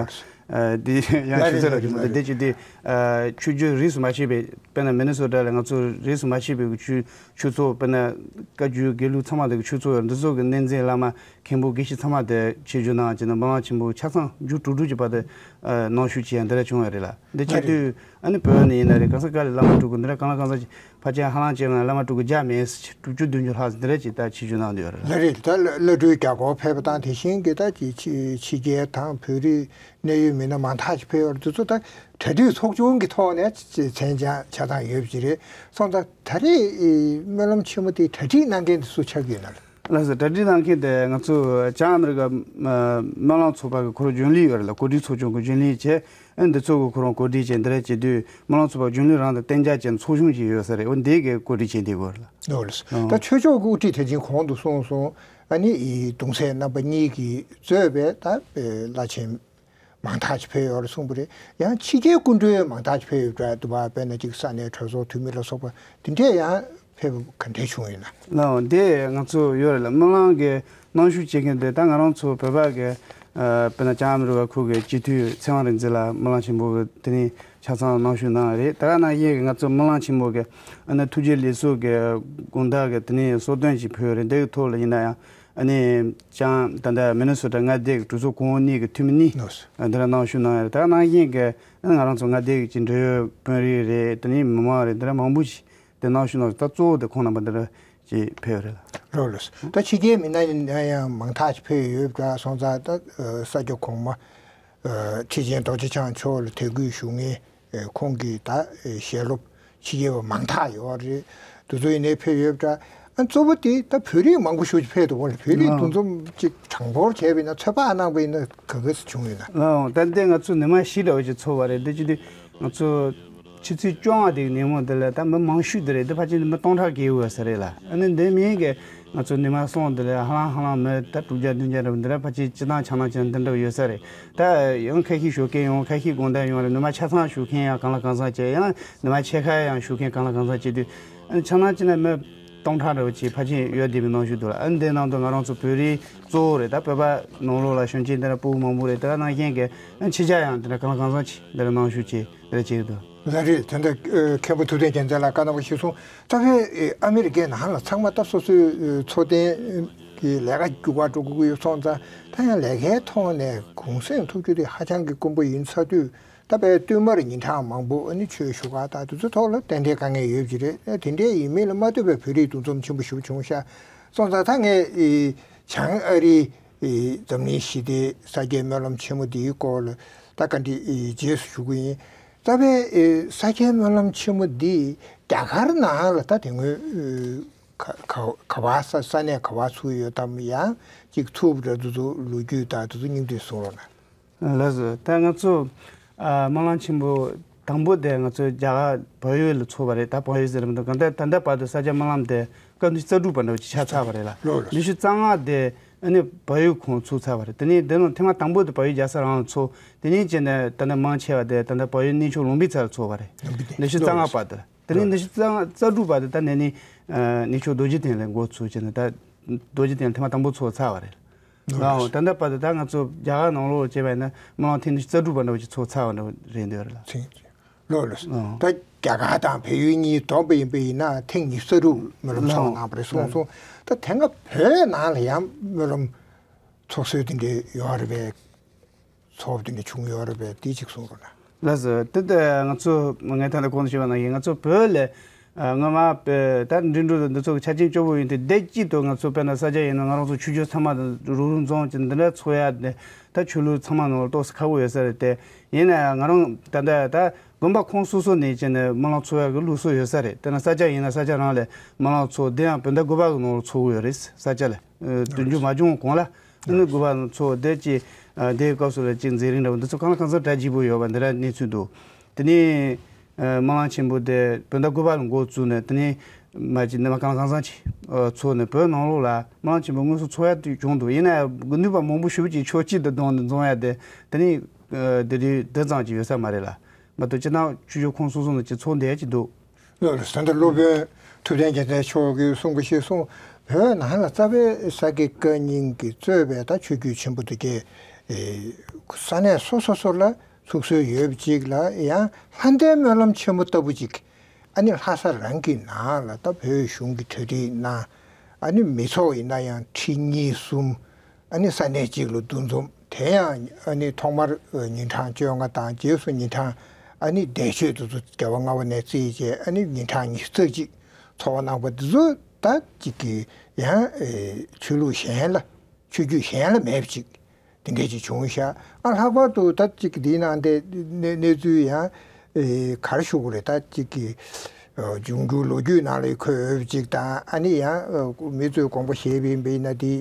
ཨ་འདི་ཡང་ཞུ་ས་རག་གི་མི་འདུག་འདི་ཅི་འདི་ཨ་ཆོས་བརྒྱུད་རིས་སུ་མ་ཆད་པའི་དཔེར་ན་མི་ནི་སོ་ཊ་ལ་ང་ཚོ་རིས་སུ་མ་ཆད་པའི་གི་ཆོས་ཆོས་ཚོགས་དཔེར་ན་བཀའ་བརྒྱུད་དགེ་ལུགས་ཚང་མ་དེ་གི་ཆོས་ཚོགས་ཡོད་རེད། འདི་ཚོ་གི་གནས་འཛིན་བླ་མ་མཁན་པོ་དགེ་བཤེས་ཚང་མ་དེ་ཆིབས་བསྒྱུར་གནང་བྱས་ནས་སྨོན་ལམ་ཆེན་པོ་ཆ་ཚང་རྒྱུ་དྲུག་དྲུག་གི་བར་དུ་ཨ་གནང་ཞུ་བྱས་འདི་འདྲ་བྱུང་བ་རེད་ལ། འདི་བྱེད་དུས་ཨ་ནི་བོད་ནས་ཡིན་ན་རེད། གང་ས་ག་ལ་བླ་མ་སྤྲུལ་སྐུ་འདི་འདྲ་གང་ལ་གང་འཚམ་ཅིག་ཕལ་ཆེར་ཧ་ལམ་བྱས་ན་བླ་མ་སྤྲུལ་སྐུ་བརྒྱ་མེད་ཟེར་དྲུག་ཅུ་བདུན་ཅུ་ལྷག་ཟེར་འདི་འདྲ་ཅིག་ད་ཆིབས་བསྒྱུར་གནང་བསྡད་ཡོད་རེད་ལ། ལགས་རེད། ད་བླ་སྤྲུལ་རྒྱ་སྒོར་ཕེབས་པ་དང་དེ་བཞིན་གྱི་ད་ཅིག་ཕྱི་ཕྱི་རྒྱལ་དང་བོད་རིགས་གནད་ཡོད་མི་སྣ་མང་དག་ཅིག་ཕེབས་ཡོད་རེད། འདི་ཚོ་ད་གྲ་སྒྲིག་ཚོགས་ཆུང་གི་ཐོག་ནས་མཚན་བྱང་ཆ་ཚང་ཡོད་པ་ཅིག་རེད། སོང་ཙང་ད་རེས་སྨོན་ལམ་ཆེན་མོ་དེ་གྲ་སྒྲིག་གནང་མཁན་དེ་སུ་ཆགས་ཀྱི་ཡོད་ན་ལགས། ལགས་སོ། གྲ་སྒྲིག་གནང་མཁན་དེ་ང་ཚོ་བྱང་ཨ་མི་རི་ཀ་སྨོན་ལམ་ཚོགས་པ་གི་ཁོ་རང་རྒྱུན་ལས་ཡོད་རེད་ལ། གོ་སྒྲིག་ཚོགས་ཆུང་གི་རྒྱུན་ལས་བྱས། ཨ་འདི་ཚོ་གི་ཁོ་རང་གོ་སྒྲིག་བྱས་འདི་འདྲ་བྱེད་དུས་སྨོན་ལམ་ཚོགས་པ་རྒྱུན་ལས་རང་དང་གཏན་འཇགས་ཅན་ཚོགས་ཆུང་ཞིག་ཡོད་ས་རེད། འོ་འདི་གའི་གོ་སྒྲིག་བྱས་འདི་དགོས་རེད་ལ། ལགས་རེད། ད་ཆོས་ཕྱོགས་ཀྱི་དབུ་ཁྲིད་དེ་བཞིན་གོང་དུ་གསུངས་སོང་། ཨ་ནི་གདུང་སྲས་རྣམ་པ་གཉིས་ཀྱིས་གཙོས་པའི་ད་བླ་ཆེན་མང་དག་ཅིག་ཕེབས་ཡོད་རེད་གསུངས་པ་རེད། ཡང་ཕྱི་རྒྱལ་སྐུ་མགྲོན་མང་དག་ཅིག་ཕེབས་ཡོད་པ་འདུག་པ། དཔེར་ན་ཅིག་ས་གནས་གྲོས་ཚོགས་འཐུས་མི་ལ་སོགས་པ་དེ་འདྲས་ཡང་ཕེབས་ག་འདྲས་བྱུང་ཡོད་ན། ལགས་འདི་ང་ཚོ་ཡོད་རེད་ལ། སྨོན་ལམ་གྱི་གནང་ཞུ་བྱེད་མཁན་དེ་ད་ང་རང་ཚོ་བོད་པ་གི་ཨ་དཔེར་ན་བྱང་ཨ་མི་རི་ཀ་ཁུལ་གྱི་སྤྱི་འཐུས་ཚེ་དབང་རིག་འཛིན་ལགས་སྨོན་ལམ་ཆེན་པོ་གི་དེ་ནས་ཆ་ཚང་གནང་ཞུ་གནང་རེད། ད་ག་ནང་བཞིན་གྱི་ང་ཚོ་སྨོན་ལམ་ཆེན་པོ་གི་ཨ་ནི་ཐུགས་རྗེ་ལེགས་གསོལ་གྱི་དགོངས་དག་གི་དེ་ནས་གསོལ་སྟོན་ཅིག་ཕུལ་ཡོད་རེད། འདི་གི་ཐོག་ལ་ཡིན་ན་ཡང་ཨ་ནི་བྱང་ད་ལྟ་མི་ནི་སོ་ཊ་མངའ་སྡེ་གི་གྲོས་ཚོགས་གོང་འོག་གཉིས་ཀྱི་འཐུས་མི་གཉིས་ལགས་སོ། འདི་ལ་གནང་ཞུ་གནང་ཡོད་རེད། ད་ག་ནང་བཞིན་གྱི་ཨ་ནི་ང་རང་ཚོ་མངའ་སྡེ་གི་ཅིག་འབྲེལ་ཡོད་དཔོན་རིགས་རེད། དེ་ནས་མི་མང་རེད། འདི་འདྲ་མང་པོ་ཞིག་དེ་གནང་ཞུ་གནང་། ད་གཙོ་བོ་དེ་ཁོང་རྣམ་པ་འདི་འདྲ་ཅིག་ཕེབས་ཡོད་རེད་ལ། ལགས་ལགས། ད་ཕྱི་རྒྱལ་མི་སྣ་ཡིན་ན་ཡང་མང་དག་ཅིག་ཕེབས་ཡོད་པ་སོང་ཙང་ད་ས་སྐྱ་གོང་མ་ཁྲི་ཆེན་རྡོ་རྗེ་འཆང་མཆོག་ལ་དད་གུས་ཞུ་མཁན་ཁོང་གི་ད་ཞལ་སློབ་ཕྱི་རྒྱལ་བ་མང་དག་ཡོད་རེད། དེ་ཚོ་ཡིན་ནའི་ཕེབས་ཡོད་པ། ཨ་གཙོ་བོ་དེ་ད་བོད་རིགས་མང་པོ་ཞེ་པོ་ཅིག་ཕེབས་འདུག་པ་ལ། བོད་རིགས་ལགས། འདུ་འཛོམས་ཅིག་གྲངས་འབོར་བྱས་པ་ཡིན་ན་ཚོད་དཔག་གནང་པ་ཡིན་ན་ག་ག་ཙམ་བྱུང་ཡོད་ན། ལགས། ད་ལྟའི་ང་ཚོ་ཉི་མ་བཞི་འདྲ་བོ་ཅིག་ཚོགས་པ་རེད། འདི་ཅི་དུས་ང་ཚོ་ཕྱི་ཚེས་བཅོ་ལྔ་དེའི་ཉིན་མོ་དེ་ལ་ད་མི་མང་ཤོས་དེ་རེད། འདི་ཕལ་ཆེར་མི་སྟོང་ཕྲག་བརྒལ་ཡོད་ས་རེད་ལ། ཨ་ནི་འདི་མིན་གྱི་ང་ཚོ་ཉི་མ་གསུམ་དེ་ལ་ཧ་ལམ་ཧ་ལམ་མི་ད་དྲུག་བརྒྱ་བདུན་བརྒྱ་འདྲ་བོ་འདི་འདྲ་ཕལ་ཆེར་སྤྱི་བཏང་ཆ་ནང་ཆ་འདི་འདྲ་བོ་ཡོད་ས་རེད། ད་ཡང་ཁ་ཤས་ཞུ་མཁན་ཡོང་། ཁ་ཤས་དགོང་དག་ཡོང་རེད། ཉི་མ་ཆ་ཚང་ཞུ་མཁན་ཡང་གང་ལ་གང་འཚམ་བྱས། ཡང་ཉི་མ་ཕྱེད་ཀ་ཡང་ཞུ་མཁན་གང་ལ་གང་འཚམ་བྱས་དུས། ཨ་ནི་ཆ་ནང་ཅི་ན་མི་སྟོང་ཕྲག་འདྲ་བོ་ཅིག་ཕལ་ཆེར་ཡོད་བསྡད་པའི་གནང་ཞུ་འདུག་ལ། ཨ་ནི་འདིའི་ནང་དུ་ང་རང་ཚོ་བོད་རིགས་གཙོ་བོ་རེད། ད་བོད་པ་ནང་ལོགས་ལ་གཞོན་སྐྱེས་འདི་འདྲ་སྤུ་གུ་མང་པོ་རེད། དེ་ག་ནང་བཞིན་གྱི་ཨ་ནི་ཕྱི་རྒྱལ་ཡང་འདི་འདྲ་གང་ལ་གང་འཚམ་ཅིག་འདི་འདྲ་གནང་ཞུ་ཅིག་འདི་འདྲ་བྱེད་ཀྱི་འདུག་ལགས་རེད། དེ་འདྲ་ཨ་མཁན་པོ་ཐུབ་བསྟན་རྒྱལ་མཚན་ལགས་བཀའ་གནང་བ་ཞིག་སོང་། ད་ཕན་ཨ་མི་རི་ཀའི་ནང་ལ་ཚང་མ་ད་སོ་སོའི་ཚོགས་ཐེངས་ཀྱི་ལས་ཀ་རྒྱུག་པར་འགྲོ་དགོས་ཀྱི་ཡོད་སོང་ཙང་། ད་ཡང་ལས་ཀའི་ཐོག་ནས་གུང་སེང་ཐུབ་རྒྱུ་དེ་ཧ་ཅང་གི་དཀོན་པོ་ཡིན་ཚར་དུས། ད་དཔེ་བསྟུད་མར་ཉིན་གྲངས་མང་པོ་ཨ་ནི་ཆོས་ཞུ་ག་དང་དེ་ཚོའི་ཐོག་ལ་ཏན་ཏན་དཀའ་ངལ་ཡོད་ཀྱི་རེད། དེ་འདྲའི་ཡིན་མིན་ལ་མ་ལྟོས་པའི་བོད་རིགས་འདུ་འཛོམས་ཆེན་པོ་ཞིག་བྱུང་ཤག་སོང་ཙང་། ད་ངས་བྱང་ཨ་རིའི་འཛམ་གླིང་ཞི་བདེའི་ས་སྐྱའི་སྨོན་ལམ་ཆེན་མོ་འདིའི་སྐོར་ལ་ད་བཀའ་འདྲི་རྗེས་སུ་ཞུ་གི་ཡིན། ད་དཔེ་ས་སྐྱའི་སྨོན་ལམ་ཆེན་མོ་འདི་རྒྱ་གར་ནང་ལ་ད་དེ་སྔོན་ག་ག་ག་བ་ས་ས་གནས་ག་བ་ཚུགས་ཡོད་དམ། ཡང་ཅིག་ཚུགས་པ་འདྲ་འདུག་ཚུགས་ལོ་རྒྱུས་དང་དེ་ཚོ་སྙིང་བསྡུས་གསུང་རོགས་གནང་། ལགས་སོ། ད་ང་ཚོ་ཨ་སྨོན་ལམ་ཆེན་པོ་དང་པོ་དེ་ང་ཚོ་རྒྱ་གར་བལ་ཡུལ་ལ་ཚོགས་པ་རེད། ད་བལ་ཡུལ་ཟེར་མི་འདུག་གང་ལྟར་ད་ལྟ་བར་དུ་ས་སྐྱ་སྨོན་ལམ་དེ་སྐབས་ཉི་ཤུ་རྩ་དྲུག་པ་འདྲ་བོ་ཅིག་ཆགས་ཚར་བ་རེད་ལ། ལགས་ལགས། ཉི་ཤུ་རྩ་ལྔ་དེ་ཨ་ནི་བལ་ཡུལ་ཁོངས་ཚུགས་ཚར་བ་རེད། དེ་ནས་དེ་ནང་ཐེངས་མ་དང་པོ་དེ་བལ་ཡུལ་རྒྱལ་ས་རང་ལ་ཚོགས། དེ་ནས་བྱས་ནས་ད་ལྟ་མང་ཆེ་བ་དེ་ད་ལྟ་བལ་ཡུལ་གནས་མཆོག་ལུམ་བི་ནི་ལ་ཚོགས་པ་རེད། ལུམ་བི་ནི། ཉི་ཤུ་རྩ་ལྔ་བར་དུ་ལ། དེ་ནས་ཉི་ཤུ་རྩ་ལྔ་རྩ་དྲུག་བར་དུ་ད་ནས་ནི་ཨ་གནས་མཆོག་རྡོ་རྗེ་གདན་ལ་འགོ་ཚུགས་བྱས་ནས་ད་རྡོ་རྗེ་གདན་ལ་ཐེངས་མ་དང་པོ་ཚོགས་ཚར་བ་རེད། ལགས་འོང་། ད་ལྟ་བར་དུ་ད་ང་ཚོ་རྒྱ་གར་ནང་ལོགས་བྱས་པ་ཡིན་ན་སྨོན་ལམ་ཐེངས་ཉི་ཤུ་རྩ་དྲུག་པ་འདྲ་བོ་ཅིག་ཚོགས་ཚར་བ་འདྲ་བོ་རེད་འདོད་རེད་ལ། ལགས་ལགས། ཨང་། ད་རྒྱ་གར་དང་བལ་ཡུལ་གཉིས་བསྡོམས་པ་ཡིན་པ་ཡིན་ན་ཐེངས་ཉི་ཤུ་རྩ་དྲུག་སྨོན་ལམ་ཚོགས་གནང་བ་རེད་གསུངས་སོང་། ད་དེ་སྔ་བོད་ནང་ལ་ཡང་སྨོན་ལམ་ཚོགས་སྲོལ་དེ་འདྲ་ཡོད་རེད་པས། ཚོགས་དེ་འདྲ་བྱུང་ཡོད་རེད་པས། དེ་གཅིག་གསུང་རོགས་གནང་། ལགས་སོ། དེ་ལྟར་ང་ཚོ་ངས་ད་ལྟ་གོང་དུ་ཞུས་པ་ནང་བཞིན་ང་ཚོ་བོད་ལ་ཨ་སྔོན་མ་པའི་ད་འགྲིམ་འགྲུལ་དང་འདི་ཚོ་གི་ཆ་རྐྱེན་སྐྱོ་པོ་ཡིན་དུས་བདེ་སྐྱིད་དུ་ང་ཚོ་དཔེར་ན་ས་སྐྱ་ཡིན་ན་ང་རང་ཚོ་ཆོས་བརྒྱུད་ཚང་མ་དང་རུག་རུག་འཛོམས་ཀྱི་འདི་འདྲ་ཚོགས་ཡ་དེ་ད་ཆོས་ལུགས་ཚང་མ་ནང་ལ་ཏོག་ཙམ་ཁག་པོ་ཡོད་ས་རེད་དེ། ཡིན་ན་ཡང་ང་རང་ད་ལྟ་ད་དགོན་པ་ཁོངས་སོ་སོ་ནས་བྱས་ནས་སྨོན་ལམ་ཚོགས་ཡ་གི་ལུགས་སྲོལ་ཡོད་ས་རེད། དཔེར་ན་ས་སྐྱ་ཡིན་ན་ས་སྐྱ་རང་ལ་སྨོན་ལམ་ཚོགས། དེ་ཡང་བོད་ཟླ་དགུ་པ་གི་ནང་ལ་ཚོགས་ཀྱི་ཡོད་རེད། ས་སྐྱ་ལ་ཨ་བདུན་ཅུ་མ་བྱུང་གོང་ལ་ཨ་ནི་དགུ་པ་ཚོགས། དེ་ཅི་ཨ་དེའི་སྐབས་སུ་ལ་ཅིག་མཛད་རིམ་འདྲ་བོ་འདི་ཚོ་གང་ལ་གང་འཚམ་གྲ་རྒྱས་པོ་ཡོད་པ་འདི་འདྲ་གནས་ཚུལ་འདུག་དེ་ནས་ སྨོན་ལམ་ཆེན་པོ་དེ་བོད་ཟླ་དགུ་པ་ལ་འགོ་བཙུགས་ནས། དེ་ནས་མ་གཅིག་ནས་མ་གང་གང་ཚང་ཅིག་ཚོགས་ནས། བོད་ནང་ལོགས་ལ་སྨོན་ལམ་ཆེན་པོ་དངོས་སུ་ཚོགས་ཡ་དེ་བྱུང་འདུག། ཡིན་ན་ཡང་ནུས་པ་མང་པོ་ཞེ་པོ་ཅིག་ཕྱོགས་གཅིག་ཏུ་བསྡོམས་ནས་འཛོམས་ཡ་དེ། དེ་ནས་དེ་དུས་དེ་ཙམ་ཅིག་ཡོད་ས་མ་རེད་ལ། མ་གཏོགས་སྤྱིར་བཏང་ཆོས་བརྒྱུད་ཁོངས་སོ་སོ་ནས་ཅིག་ཚོགས་བསྡད་ཀྱི་འདུག། ལགས་ལགས། ད་ལྟ་སློབ་དཔོན་ཐུབ་བསྟན་རྒྱལ་མཚན་མཆོག་གིས་གསུང་གི་ཞེས་གསུངས། བོད་ནང་ལ་རྩ་བའི་ས་སྐྱ་བཀའ་རྙིང་གིས་གཙོས་པའི་ད་ཆོས་བརྒྱུད་ཆེན་པོ་དེ་གའི་ས་གནས་སོ་སོ་སོ་ལ་ཚུགས་སྲོལ་ཡོད་པ་ཅིག་ལ། ཡང་ལྷ་ལྡན་སྨོན་ལམ་ཆེན་མོ་ལྟ་བུ་ཅིག། ཨ་ནི་ལྷ་ས་རང་གི་ནང་ལ་ད་བོད་གཞུང་གི་གྲ་སྒྲིག་གནང་། ཨ་ནི་མི་ཚོགས་ཡིན་ན་ཡང་ཁྲི་གཉིས་གསུམ། ཨ་ནི་ས་གནས་གཅིག་ལ་འདུ་འཛོམས། དེ་ཡང་ཨ་ནི་ཐོག་མར་ཉིན་གྲངས་བཅོ་ལྔ་དང་། རྗེས་སུ་ཉིན་གྲངས་ཨ་ནི་འདས་མཆོད་དེ་ཚོ་རྒྱལ་བ་ལྔ་པ་ནས་བརྩིས་བྱས། ཨ་ནི་ཉིན་གྲངས་ཉི་ཤུ་རྩ་གཅིག་ཚོགས་པ་གནང་བ་དེ་ཚོ་ད་ཅིག་གི་ཡང་ཆོས་ལུགས་གཞན་ལ། ཆོས་བརྒྱུད་གཞན་ལ་མེད་པ་ཅིག་དེ་འདྲས་ཅིག་བྱུང་ཤག། ཨ་ལྷག་པར་དུ་ད་ཅིག་འདིའི་ནང་དེ་གནས་གནས་ཚུལ་ཡང་ག་རེ་ཞུ་དགོས་རེད། ད་ཅིག་གི་འབྱུང་འགྱུར་ལོ་རྒྱུས་ནང་ལ་འཁོད་ཡོད་པ་ཅིག་དང་། ཨ་ནི་ཡང་མི་ཚོས་དགོངས་པ་བཞེས་པ་ཡིན་པ་ཡིན་ན་དེ་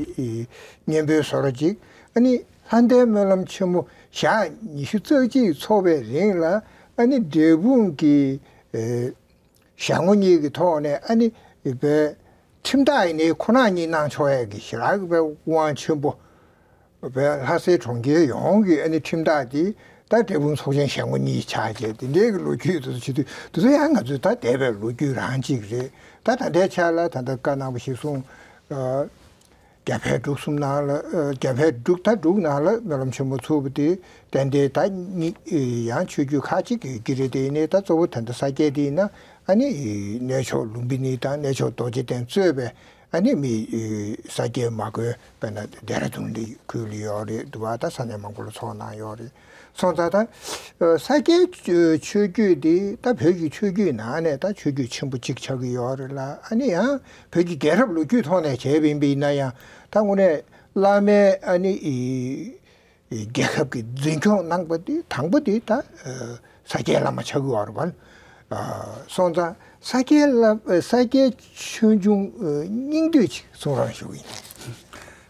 སྙན་པོའི་བཟོ་འདྲ་ཅིག། ཨ་ནི་ལྷ་ལྡན་སྨོན་ལམ་ཆེན་མོ་ཞག་ཉི་ཤུ་རྩ་གཅིག་ཚོགས་པའི་རིང་ལ། ཨ་ནི་འབྲས་སྤུངས་ཀྱི་ཞལ་ངོ་གཉིས་ཀྱི་ཐོག་ནས། ཨ་ནི་བོད་ཁྲིམས་ཐག་ཡིན་ནའི་ཁོ་ན་ཉིད་གནང་ཆོག་ཡས་ཀྱི་ཞེ་དྲག་གི་བོད་དབང་ཆེན་པོ། བོད་ལྷ་སའི་གྲོང་ཁྱེར་ཡོངས་ཀྱི་ཨ་ནི་ཁྲིམས་ཐག་དེ་ད་འབྲས་སྤུངས་ཚོགས་ཆེན་ཞལ་ངོ་གཉིས་ཆགས་བྱས། དེ་འདྲའི་གི་ལོ་རྒྱུས་དེ་ཚོ་བྱེད་དུས། དེ་ཚོ་ཡང་ང་ཚོའི་ད་འདས་པའི་ལོ་རྒྱུས་རང་ཅིག་རེད། ད་ད་ལྟའི་ཆ་ལ་ད་ལྟ་བཀའ་གནང་བ་གཞིར་བཟུང་། རྒྱ་བལ་འབྲུག་གསུམ་ནང་ལ། ཨ། རྒྱ་བལ་འབྲུག་ད་འབྲུག་ནང་ལ་སྨོན་ལམ་ཆེན་མོ་ཚུགས་པ་དེ་ཏན་ཏན་ད་གཉིས་ཡང་ཆོས་བརྒྱུད་ཁག་ཅིག་ཡོད་ཀྱི་རེད། དེ་ཡིན་ནའི་ད་གཙོ་བོ་ད་ལྟ་ས་སྐྱའི་དེ་ཡིན་ན། ཨ་ནི་གནས་མཆོག་ལུམྦི་ནི་དང་གནས་མཆོག་རྡོ་རྗེ་གདན་གཙོས་པའི་ཨ་ནི་མི་ས་སྐྱའི་མ་དགོན། དཔེར་ན་ལྡེ་ར་ལྡུན་ལ་ཁུལ་ལ་ཡོད་རེད། འདུག་པ། ད་ས་གནས་མང་པོ་ལ་ཚོགས་གནང་ཡོད་རེད། སོང་ཙང་ད་ས་སྐྱའི་ཆོས་བརྒྱུད་འདི་ད་བོད་ཀྱི་ཆོས་བརྒྱུད་ནང་ནས་ད་ཆོས་བརྒྱུད་ཆེན་པོ་གཅིག་ཆགས་ཀྱི་ཡོད་རེད་ལ། ཨ་ནི་ཡང་བོད་ཀྱི་རྒྱལ་རབས་ལོ་རྒྱུས་ཐོག་ནས་བྱས་པ་ཡིན་པ་ཡིན་ན་ཡང་། ད་དངོས་གནས་བླ་མའི་ཨ་ནི་རྒྱལ་ཁབ་ཀྱི་འཛིན་སྐྱོང་གནང་པ་འདི་དང་པོ་འདི་ད་ས་སྐྱའི་བླ་མ་ཆགས་ཀྱི་ཡོད་རེད་པ། སོང་ཙང་ས་སྐྱའི་བླ། ས་སྐྱའི་ཆོས་འབྱུང་སྙིང་བསྡུས་ཅིག་གསུང་རོགས་ཞུ་གི་ཡིན།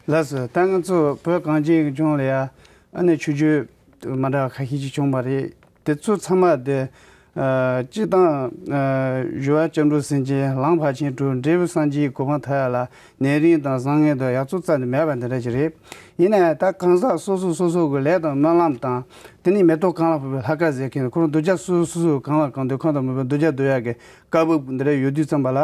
ལགས་སོ། ད་ང་ཚོ་བོད་གངས་ཅན་གྱི་ལྗོངས་ལ་ཡ། ཨ་ནི་ཆོས་བརྒྱུད་མ་འདྲ་བ་ཁ་ཤས་ཅིག་བྱུང་བ་རེད། དེ་ཚོ་ཚང་མ་དེ། ཨ། སྤྱིར་བཏང་། ཨ། བཞི་པ་སྐྱབས་འགྲོ་སེམས་ཅན། གླང་པ་ཆེན་དྲུག། འབྲས་བུ་སངས་རྒྱས་གོ་འཕང་ཐོབ་ཡ་ལ་ནད་རིམས་དང་བཟང་ངན་དང་ཡག་བཙོག་རྩ་ནས་མེད་པ་འདི་འདྲ་ཅིག་རེད། ཡིན་ན་ཡང་ད་གང་ཟག་སོ་སོ་སོ་སོ་གི་ལས་དང་སྨོན་ལམ་དང་། དེ་ནས་མེ་ཏོག་གང་ལ་ཕོག་པའི་ལྷ་སྐལ་ཟེར་མཁན། ཁོ་རང་གདུལ་བྱ་སོ་སོ་སོ་སོ་གང་ལ་གང་འདོད་གང་དང་མི་འབོར་གདུལ་བྱ་འདུལ་ཡ་གི་བཀའ་བབས་འདི་འདྲ་ཡོད་དུས་ཙམ་པ་ལ།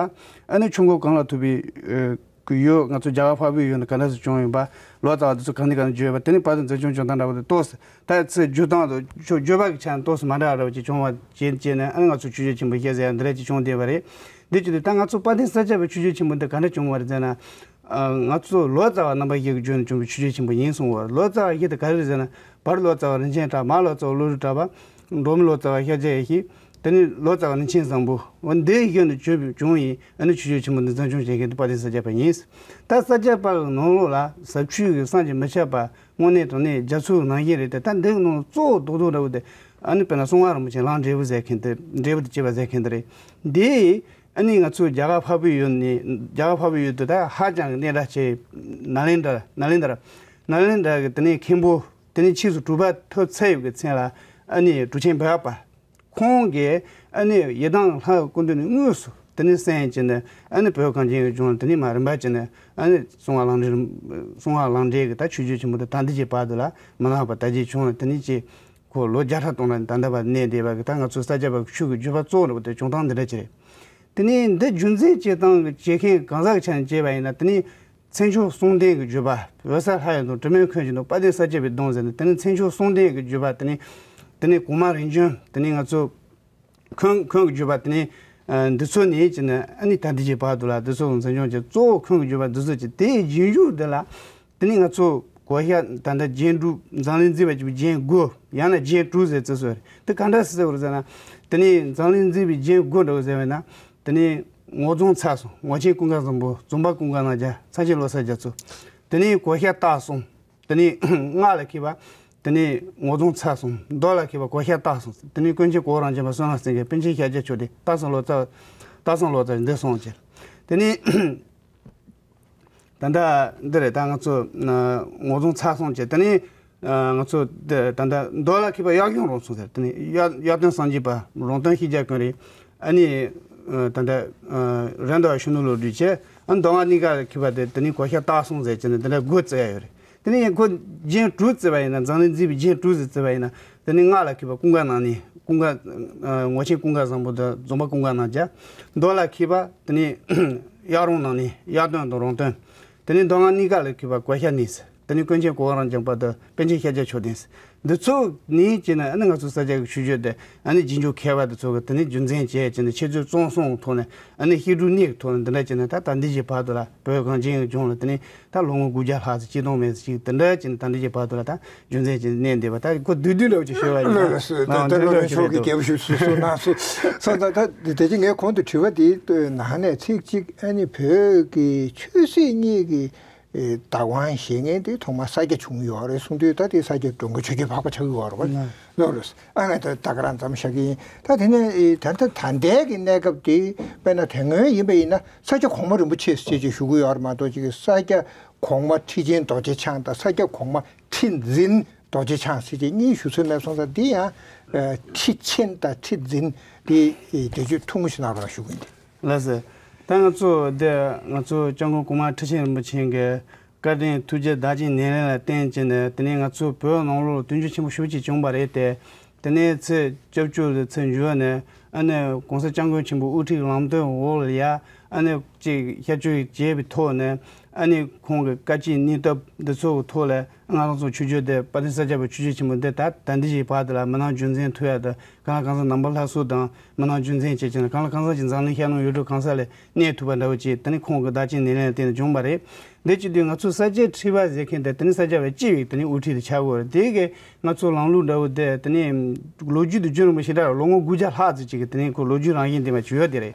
ཨ་ནི་ཆོས་འཁོར་གང་ལ་ཐུག་པའི། ཨ། གི་ཡུལ། ང་ཚོ་རྒྱ་གར་འཕགས་པའི་ཡུལ་ནས་ག་འདྲ་སེ་བྱུང་ཡོད་པ། ལོ་ཙཱ་བ་དེ་ཚོ་གང་ནས་གང་ནས་བརྗོད་པ། དེ་ནས་བར་དུ་འཛིན་སྐྱོང་བྱུང་སྟངས་འདྲ་བོ་དེ་ཏོག་ཙམ། ད་ཚེ་བརྒྱུད་སྟངས་དང་ཆོས་བརྗོད་པ་གི་ཆ་ནས་ཏོག་ཙམ་མ་འདྲ་བ་འདྲ་བོ་ཅིག་བྱུང་བ་བྱས་བྱས་ནས། ཨ་ནི་ང་ཚོ་ཆོས་བརྒྱུད་ཆེན་པོ་བཤད་ཟེར་ཡ་འདི་འདྲ་ཅིག་བྱུང་བསྡད་པ་རེད། འདི་བྱེད་དུས་ད་ང་ཚོ་དཔལ་ལྡན་ས་སྐྱ་པའི་ཆོས་བརྒྱུད་ཆེན་པོ་འདི་ག་འདྲ་བྱུང་བ་རེད་ཟེར་ན། ཨ། ང་ཚོ་ལོ་ཙཱ་བ་རྣམ་པ་བཞི་གི་རྒྱུད་ནས་བྱུང་བའི་ཆོས་བརྒྱུད་ཆེན་པོ་ཡིན་གསུང་བ། ལོ་ཙཱ་བ་བཞི་དེ་ག་རེ་རེད་ཟེར་ན། བར་ལོ་ཙཱ་བ་རིན་ཆེན་གྲགས། མར་ལོ་ཙཱ་བ་བློ་གྲོས་གྲགས་པ། འབྲོག་མི་ལོ་ཙཱ་བ་ཤཱཀྱ་ཡེ་ཤེས། དེ་ནས་ལོ་ཙཱ་བ་རིན་ཆེན་བཟང་པོ། འོ་འདིའི་བཞི་ནས་བྱུང་བྱུང་ཡིན། ཨ་ནི་ཆོས་བརྒྱུད་ཆེན་པོ་འདི་འཛིན་སྐྱོང་བྱེད་མཁན་དེ་དཔལ་ལྡན་ས་སྐྱ་པ་ཡིན། ད་ས་སྐྱ་པ་གི་ནང་ལོགས་ལ་ཟབ་ཆོས་ཀྱི་བསམ་གྱིས་མི་ཁྱབ་པ་དངོས་གནས་དྲང་གནས་རྒྱ་མཚོའི་ནང་བཞིན་རེད་དེ། ད་འདི་གི་ནང་གཙོ་བོ་རྡོག་རྡོག་འདྲ་བོ་དེ། ཨ་ནི་དཔེར་ན་གསང་བ་རིན་པོ་ཆེ་གླང་འབྲས་བུ་ཟེར་མཁན་དེ། འབྲས་བུ་དང་བཅས་པ་ཟེར་མཁན་དེ་རེད། འདི་ཨ་ནི་ང་ཚོ་རྒྱ་གར་འཕགས་པའི་ཡུལ་ནས། རྒྱ་གར་འཕགས་པའི་ཡུལ་དུ་ད་ཧ་ཅང་གི་གནས་འདྲ་ཆེ། ནཱ་ལེནྡྲ། ནཱ་ལེནྡྲ། ནཱ་ལེནྡྲ་གི་དེ་ནས་མཁན་པོ། དེ་ནས་ཕྱིས་སུ་གྲུབ་པ་ཐོབ་ཚར་ཡོད་པའི་མཚན་ལ། ཨ་ནི་གྲུབ་ཆེན་འབེབས་པ། ཁོང་གིས་ཨ་ནི་ཡི་དམ་ལྷ་སྐུ་མདུན་ནས་དངོས་སུ་དེ་ནས་གསན་བྱས་ནས། ཨ་ནི་བོད་གངས་ཅན་གྱི་ལྗོངས་ལ་དེ་ནས་མར་རིམ་པ་བྱས་ནས། ཨ་ནི་གསང་བ་གླང་འབྲས། གསང་བ་གླང་འབྲས་ཀྱི་ད་ཆོས་བརྒྱུད་ཆེན་པོ་དེ་ད་ལྟའི་ཆར་བར་དུ་ལ་མ་ལངས་པ་དར་རྒྱས་བྱུང་ལ། དེ་ནས་ཀྱི་ཁོ་ལོ་བརྒྱ་ཕྲག་སྟོང་ལ་ད་ལྟ་བར་གནས་བསྡད་པ་གི་ད་ང་ཚོ་ས་སྐྱ་པ་གི་ཆོས་ཀྱི་བརྒྱུད་པ་གཙོ་བོ་འདྲ་བོ་དེ་བྱུང་སྟངས་འདི་འདྲ་ཅིག་རེད། དེ་ནས་འདི་རྒྱུན་འཛིན་བྱེད་སྟངས་ཀྱི་བྱེད་མཁན་གང་ཟག་གི་ཆ་ནས་བྱས་པ་ཡིན་ན། དེ་ནས་མཚན་མཆོག་གསུམ་ལྡན་གྱི་བརྒྱུད་པ། འོད་གསལ་ལྷ་ཡི་དོན། དྲི་མེད་འཁོན་གྱི་དོན། དཔལ་ལྡན་ས་སྐྱ་པའི་དོན་ཟེར་ནས། དེ་ནས་མཚན་མཆོག་གསུམ་ལྡན་གྱི་བརྒྱུད་པ། དེ་ནས། དེ་ནས་གོང་མ་རིམ་བྱོན། དེ་ནས་ང་ཚོ་འཁོན། འཁོན་གྱི་བརྒྱུད་པ། དེ་ནས་འདི་ཚོ་ནས་བྱས་ནས། ཨ་ནི་ད་ལྟའི་ཆར་བར་དུ་ལ་འདི་ཚོ་འཛིན་སྐྱོང་བྱས། གཙོ་བོ་འཁོན་གྱི་བརྒྱུད་པ་འདི་ཚོ་བྱས། དེའི་རྗེས་འཇུག་འདི་ལ། དེ་ནས་ང་ཚོ་གོ་ཤ་ད་ལྟ་རྒྱན་དྲུག། འཛམ་གླིང་མཛེས་པ་བརྒྱད་པོ་རྒྱན་དགུ། ཡང་ན་རྒྱན་དྲུག་ཟེར་ཚུལ་སོགས་རེད། དེ་ག་འདྲ་ཟེར་བ་རེད་ཟེར་ན། དེ་ནས་འཛམ་གླིང་མཛེས་པའི་རྒྱན་དགུ་འདྲ་བོ་ཟེར་བས་ན། དེ་ནས་ངོ་རྫོང་ཚར་གསུམ། ངོ་ཆེན་ཀུན་དགའ་བཟང་པོ། འཛོམས་པ་ཀུན་དགའ་ནང་རྒྱལ། མཚན་ཅན་བློ་གསལ་རྒྱ་མཚོ། དེ་ནས་གོ་ཤ་སྟག་གསུམ། དེ་ནས་སྔགས་ལ་མཁས་པ། དེ་ནས་ངོ་རྫོང་ཚར་གསུམ། མདོ་ལ་མཁས་པ་གོ་ཤ་སྟག་གསུམ། དེ་ནས་ཀུན་མཁྱེན་གོ་རང་བྱོན་པ་བསོད་ནམས་སེང་གེ། པཎ་ཆེན་ཤཱཀྱ་ཆོས་སྡེ། སྟག་ཚང་ལོ་ཙཱ། སྟག་ཚང་ལོ་ཙཱ། འདི་གསུམ་བྱས། དེ་ནས་ད་ལྟ་འདི་རེད། ད་ང་ཚོ་ངོ་རྫོང་ཚར་གསུམ་བྱས། དེ་ནས་ ང་ཚོ་ད་ད་ལྟ་མདོ་ལ་ཁེ་པ་གཡག་གཞོང་རོང་སོང་ཟེར། དེ་ནས་གཡག་གཡག་སྟོན་སངས་རྒྱས་པ་རོང་སྟོན་ཤེས་རྒྱ་ཀུན་རེད། ཨ་ནི་ད་ལྟ་རེད་མདོ་བ་ཤུ་ནུ་ལོ་བསྒྲིགས་བྱས། ཨ་མདོ་སྔགས་གཉིས་ཀ་ལ་ཁེ་པ་དེ་དེ་ནས་གོ་ཤ་བཏགས་སོང་ཟེར་གྱི་ནས་དེ་འདྲ་དགུ་བརྩི་ཡ་ཡོད་རེད། དེ་ནས་ཁོ་རྒྱན་དྲུག་བརྩི་བ་ཡིན་ན། འཛམ་གླིང་མཛེས་པའི་རྒྱན་དྲུག་ཟེར་བརྩི་བ་ཡིན་ན། དེ་ནས་སྔགས་ལ་ཁེ་པ་ཀུན་དགའ་ནང་ནས་ཀུན་དགའ་ངོར་ཆེན་ཀུན་དགའ་བཟང་པོ་དང་འཛོམས་པ་ཀུན་དགའ་རྣམས་ཀྱང་། མདོ་ལ་ཁེ་པ་དེ་ནས་གཡག་རོང་ནང་ནས་གཡག་སྟོན་དང་རོང་སྟོན། དེ་ནས་མདོ་སྔགས་གཉིས་ཀ་ལ་ཁེ་པ་གོ་ཤ་ནས་ཟེར། དེ་ནས་ཀུན་མཁྱེན་གོ་བ་རང་བྱུང་པ་དང་པཎ་ཆེན་ཤཱཀྱ་མཆོག་ལྡན་ཟེར། འདི་ཚོ་ནས་བྱས་ན་ཨ་ནི་ང་ཚོ་ས་སྐྱ་གི་ཆོས་བརྒྱུད་དེ་ཨ་ནི་རྗེས་འཇུག་མཁས་པ་འདི་ཚོ་གི་དེ་ནས་རྒྱུན་འཛིན་བྱས་བྱས་ནས་འཆད་རྩོད་རྩོམ་གསུམ་ཐོག་ནས། ཨ་ནི་བཤད་སྒྲུབ་གཉིས་ཀྱི་ཐོག་ནས་འདི་འདྲ་བྱས་ནས་ད་ད་ལྟའི་གི་བར་དུ་ལ་བོད་གངས་ཅན་གྱི་ལྗོངས་ལ་དེ་ནས་ད་ལོ་ངོ་དགུ་བརྒྱ་ལྷག་ཙམ་སྐྱིད་སྡུག་མེད་ཅིག་དེ་འདྲ་བྱས་ནས་ད་ལྟའི་གི་བར་དུ་ལ་ད་རྒྱུན་འཛིན་བྱས་ནས་གནས་བསྡད་པ། ད་ཁོ་བསྡུས་བསྡུས་འདྲ་བོ་ཅིག་ཞུས་པ་ཡིན་ན། ལགས་སོ། ད་ལྟ་སློབ་དཔོན་མཆོག་གིས་རྒྱབ་ཞུ་སུ་སུ་གནང་སོང་། སོང་ཙང་ད་དེ་རྗེས་ངས་གོང་དུ་དྲི་བ་དེའི་ནང་ནས་ཚིག་གཅིག་ཨ་ནི་བོད་ཀྱི་ཆོས་སྲིད་གཉིས་ཀྱི་ཨེ་བདག་དབང་བཞེས་མཁན་དེ་ཐོག་མར་ས་སྐྱ་བྱུང་ཡོད་རེད་གསུངས་དུས། ད་དེ་ས་སྐྱ་དྲུང་པ་ཆོས་རྒྱལ་འཕགས་པ་ཆགས་ཀྱི་ཡོད་རེད་པ། ལགས་རེད། ཨ་ང་ད་ད་ག་རང་མཚམས་བཞག་གི་ཡིན། ད་དེ་ནས་ཨེ་ད་ལྟ་ད་ལྟའི་གི་གནས་སྐབས་དེ་དཔེར་ན་དེ་སྔོན་ཡིན་པ་ཡིན་ན་ས་སྐྱ་གོང་མ་རིན་པོ་ཆེ་ཞེས་ཅིག་ཞུ་གི་ཡོད་རེད་མ་གཏོགས། ཅིག་ས་སྐྱ་གོང་མ་ཁྲི་ཆེན་རྡོ་རྗེ་འཆང་དང་ས་སྐྱ་གོང་མ་ཁྲི་འཛིན་རྡོ་རྗེ་འཆང་ཟེར་ཅིག་གཉིས་ཞུ་སྲོལ་མེད་སོང་ཙང་། འདི་ཡང་ཨེ་ཁྲི་ཆེན་དང་ཁྲི་འཛིན་དེ་ཨེ་དེ་ཚོ་ཐུང་ངུ་ཞིག་གནང་རོགས་ཞུ་གི་ཡིན། ལགས་སོ། ད་ང་ཚོ་འདི་ང་ཚོ་སྐྱབས་མགོན་གོང་མ་ཁྲི་ཆེན་རིན་པོ་ཆེ་གི་བཀའ་དྲིན་ཐུགས་རྗེ་བདག་གཅིག་ཉེར་ལེན་ལ་བརྟེན་བྱས་ནས། དེ་ནས་ང་ཚོ་བོད་ནང་ལོགས་ལ་དོན་འཁྱོལ་ཆེན་པོ་ཞེ་པོ་ཅིག་བྱུང་བ་རེད་དེ། དེ་ནས་ཚེས་བཅུ་གཅིག་ལ་ཚེས་འགྱུར་ནས་ཨ་ནི་༸གོང་ས་༸སྐྱབས་མགོན་ཆེན་པོ་དབུ་ཁྲིད་ལམ་སྟོན་འོག་ལ་ཡ་ཨ་ནི་ཅིག་ཤར་བསྐྱོད་བྱས་པའི་ཐོག་ནས། ཨ་ནི་ཁོང་གི་བཀའ་སྤྱི་སྙིང་སྟོབས་འདི་ཚོ་གི་ཐོག་ལ་ང་རང་ཚོ་ཆོས་བརྒྱུད་འདི་དཔལ་ལྡན་ས་སྐྱ་པའི་ཆོས་བརྒྱུད་ཆེན་པོ་འདི་ད་ད་ལྟའི་གི་བར་དུ་ལ་མི་ནག་རྒྱུན་འཛིན་ཐུབ་ཡ་དང་། གང་ལ་གང་འཚམ་ནང་པ་སླར་གསོ་དང་མི་ནག་རྒྱུན་འཛིན་བྱེད་ཀྱི་ན། གང་ལ་གང་འཚམ་གྱི་འཛམ་གླིང་ཤར་ནུབ་ཡུལ་གྲུ་གང་ས་ལ་གནས་ཐུབ་པ་འདྲ་བོ་ཅིག་དེ་ནི་ཁོང་གི་བདག་གཅིག་ཉེར་ལེན་ལ་བརྟེན་ནས་བྱུང་བ་རེད། འདི་བྱེད་དུས་ང་ཚོ་ས་སྐྱའི་ཁྲི་པ་ཟེར་མཁན་དེ་དེ་ནི་ས་སྐྱ་པའི་སྤྱི་པའི་དེ་ནི་དབུ་ཁྲིད་དུ་ཆགས་དགོས་རེད། དེ་གི་ང་ཚོ་ལམ་ལུགས་འདྲ་བོ་དེ་དེ་ནི་ལོ་རྒྱུས་དུ་རྒྱུན་རིང་པོ་ཞེ་དྲག་རེད། ལོ་ངོ་དགུ་བརྒྱ་ལྷག་ཙམ་ཅིག་གི་དེ་ནི་ཁོ་ལོ་རྒྱུས་རང་བཞིན་ལྡན་པ་ཅིག་ཡོད་དེ་རེད།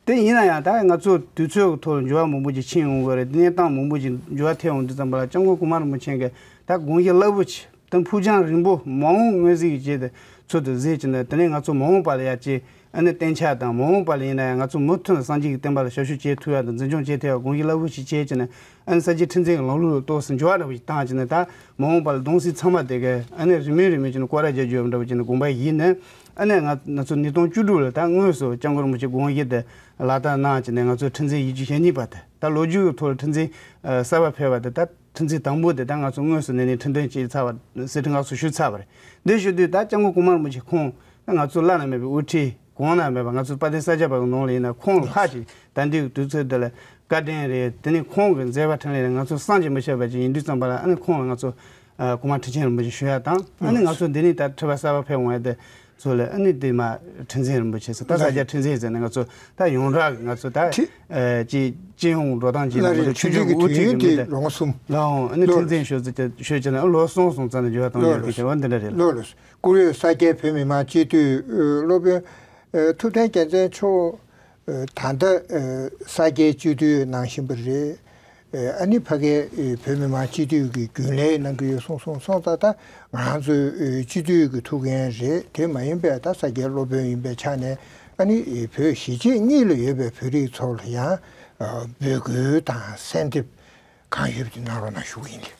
དེ་ཡིན་ན་ཡང་ད་ང་ཚོ་དུས་ཚོད་ཀྱི་ཐོག་ལ་འགྱུར་བ་མང་པོ་ཅིག་ཕྱིན་ཡོང་གི་རེད། གནས་སྟངས་མང་པོ་ཅིག་འགྱུར་བ་ཐེབས་ཡོང་དུས་ཙམ་པ་ལ་སྐྱབས་མགོན་གོང་མ་རིན་པོ་ཆེ་གིས་ད་དགོངས་གཞི་རླབས་པོ་ཆེ་དང་ཕུགས་རྒྱང་རིང་པོ་མ་འོངས་མངོན་གཟིགས་ཀྱི་ཆེད་དུ་ཚུལ་དུ་གཟིགས་ཀྱི་ནས། དེ་ནས་ང་ཚོ་མ་འོངས་པ་ལ་ཡ་ཅིག་ཨ་ནི་གཏན་འཇགས་དང་། མ་འོངས་པ་ལ་ཡིན་ན་ཡང་ང་ཚོ་མུ་མཐུད་ནས་སངས་རྒྱས་ཀྱི་བསྟན་པ་ལ་ཞབས་ཞུ་བྱེད་ཐུབ་ཡ་དང་འཛིན་སྐྱོང་བྱེད་ཐུབ་ཡ་དགོངས་གཞི་རླབས་པོ་ཆེ་བྱས་ཀྱི་ནས། ཨ་ནི་ས་སྐྱའི་ཁྲི་འཛིན་གྱི་ལམ་ལུགས་ལ་ཏོག་ཙམ་འགྱུར་བ་འདྲ་པོ་ཞིག་བཏང་ཀྱི་ནས། ད་མ་འོངས་པ་ལ་གདུང་སྲས་ཚང་མ་དེ་གས་ཨ་ནི་རིམ་མེ་རིམ་མེ་བྱས་ནས་སྐོར་ར་རྒྱག་རྒྱུ་འདྲ་པོ་བྱས་ནས་དགོངས་པ་བཞེས་ནས། ཨ་ནི་ང་ང་ཚོ་ཉིས་སྟོང་བཅུ་དྲུག་ལ་ད་དངོས་སུ་སྐྱབས་མགོན་རིན་པོ་ཆེ་དགོངས་གཞི་དེ་ལག་བསྟར་གནང་བྱས་ནས། ང་ཚོ་ཁྲི་འཛིན་བཞི་བཅུ་ཞེ་གཉིས་པ་དེ་ད་ལོ་རྒྱུས་ཀྱི་ཐོག་ལ་ཁྲི་འཛིན་ཨ་གསར་པ་ཕེབས་པ་དེ། ད་ཁྲི་འཛིན་དང་པོ་དེ་ད་ང་ཚོ་དངོས་སུ་གནས་ནས་ཁྲི་འདོན་བྱས་ཚར་བ། གསེར་ཁྲི་མངའ་གསོལ་ཞུས་ཚར་བ་རེད། འདི་ཞུ་དུས་ད་སྐྱབས་མགོན་གོང་མ་རིན་པོ་ཆེ་ཁོང་ད་ང་ཚོ་བླ་ན་མེད་པའི་དབུ་ཁྲིད། གོང་ན་མེད་པ་ང་ཚོ་དཔལ་ལྡན་ས་སྐྱ་པ་གི་ནང་ལ་ཡིན་ན་ཁོང་ལྷག་ཅིག་ད་ལྟའི་དུས་ཚོད་འདི་ལ་བཀའ་དྲིན་རེད། དེ་ནས་ཁོང་གི་མཛད་པ་འཕྲིན་ལས་རེད། ང་ཚོ་བསམ་གྱིས་མི་ཁྱབ་པ་ཅིག་ཡིན་དུས་ཙམ་པ་ལ། ཨ་ནི་ཁོང་ལ་ང་ཚོ་ཨ་གོང་མ་ཁྲི་ཆེན་རིན་པོ་ཆེ་ཞུ་ཡ་དང་། ཨ་ནི་ང་ཚོ་འདི་ནས་ད་ཁྲི་པ་གསར་པ་ཕེབས་འོང་ཡ་དེ་ཚོ་ལ་ཨ་ནི་དེ་མ་ཁྲི་འཛིན་རིན་པོ་ཆེ་ཟེར། ད་ས་སྐྱ་ཁྲི་འཛིན་ཟེར་ནས་ང་ཚོ་ད་ཡོངས་གྲགས་ང་ཚོ་ད་ཁྲི་ཨ་ཅིག་སྤྱི་ཡོངས་འགྲོ་སྟངས་ཅིག་ཡིན་ན། ལགས་རེད། ང་ཚོ་ཆོས་ཆོས་བརྒྱུད་ཀྱི་དབུ་ཁྲིད་ཀྱི་མི་དེ་ལོ་ངོ་གསུམ། ལའང་ཨ་ནི་ལོ་ཁྲི་འཛིན་ཞུ་ཟེར་ཞུ་བྱས་ནས་ལོ་གསུམ་སོང་ཙང་ནས་འགྱུར་བ་གཏོང་ལོ་ཡོད་ཀྱི་དེ་བ་འདི་འདྲ་རེད་ལ། ལོ་ལོ། བཀུར་འོས་ས་སྐྱའི་བོད་མི་མང་སྤྱི་འཐུས་སློབ་དཔོན་ཐུབ་བསྟན་རྒྱལ་མཚན་མཆོག་ད་ལྟ་ས་སྐྱའི་སྤྱི་འཐུས་གནང་བཞིན་པ་རེད། ཨ་ནི་ཕ་གའི་བོད་མི་མང་སྤྱི་འཐུས་ཀྱི་རྒྱུན་ལས་གནང་གི་ཡོད་གསུངས་སོང་། སོང་ཙང་ད་ང་རང་ཚོའི་སྤྱི་འཐུས་ཀྱི་ཐུགས་འགན་རེད། དེ་མ་ཡིན་པའི་ད་ས་སྐྱའི་སློབ་དཔོན་ཡིན་པའི་ཆ་ནས་ཨ་ནི་བོད་གཞིས་བྱེས་གཉིས་ལ་ཡོད་པའི་བོད་རིགས་ཚོ་ལ་ཡང་འབོད་སྐུལ་དང་གསལ་འདེབས་གང་ཡོད་པ་དེ་གནང་རོགས་གནང་ཞུ་གི་ཡིན། ལགས།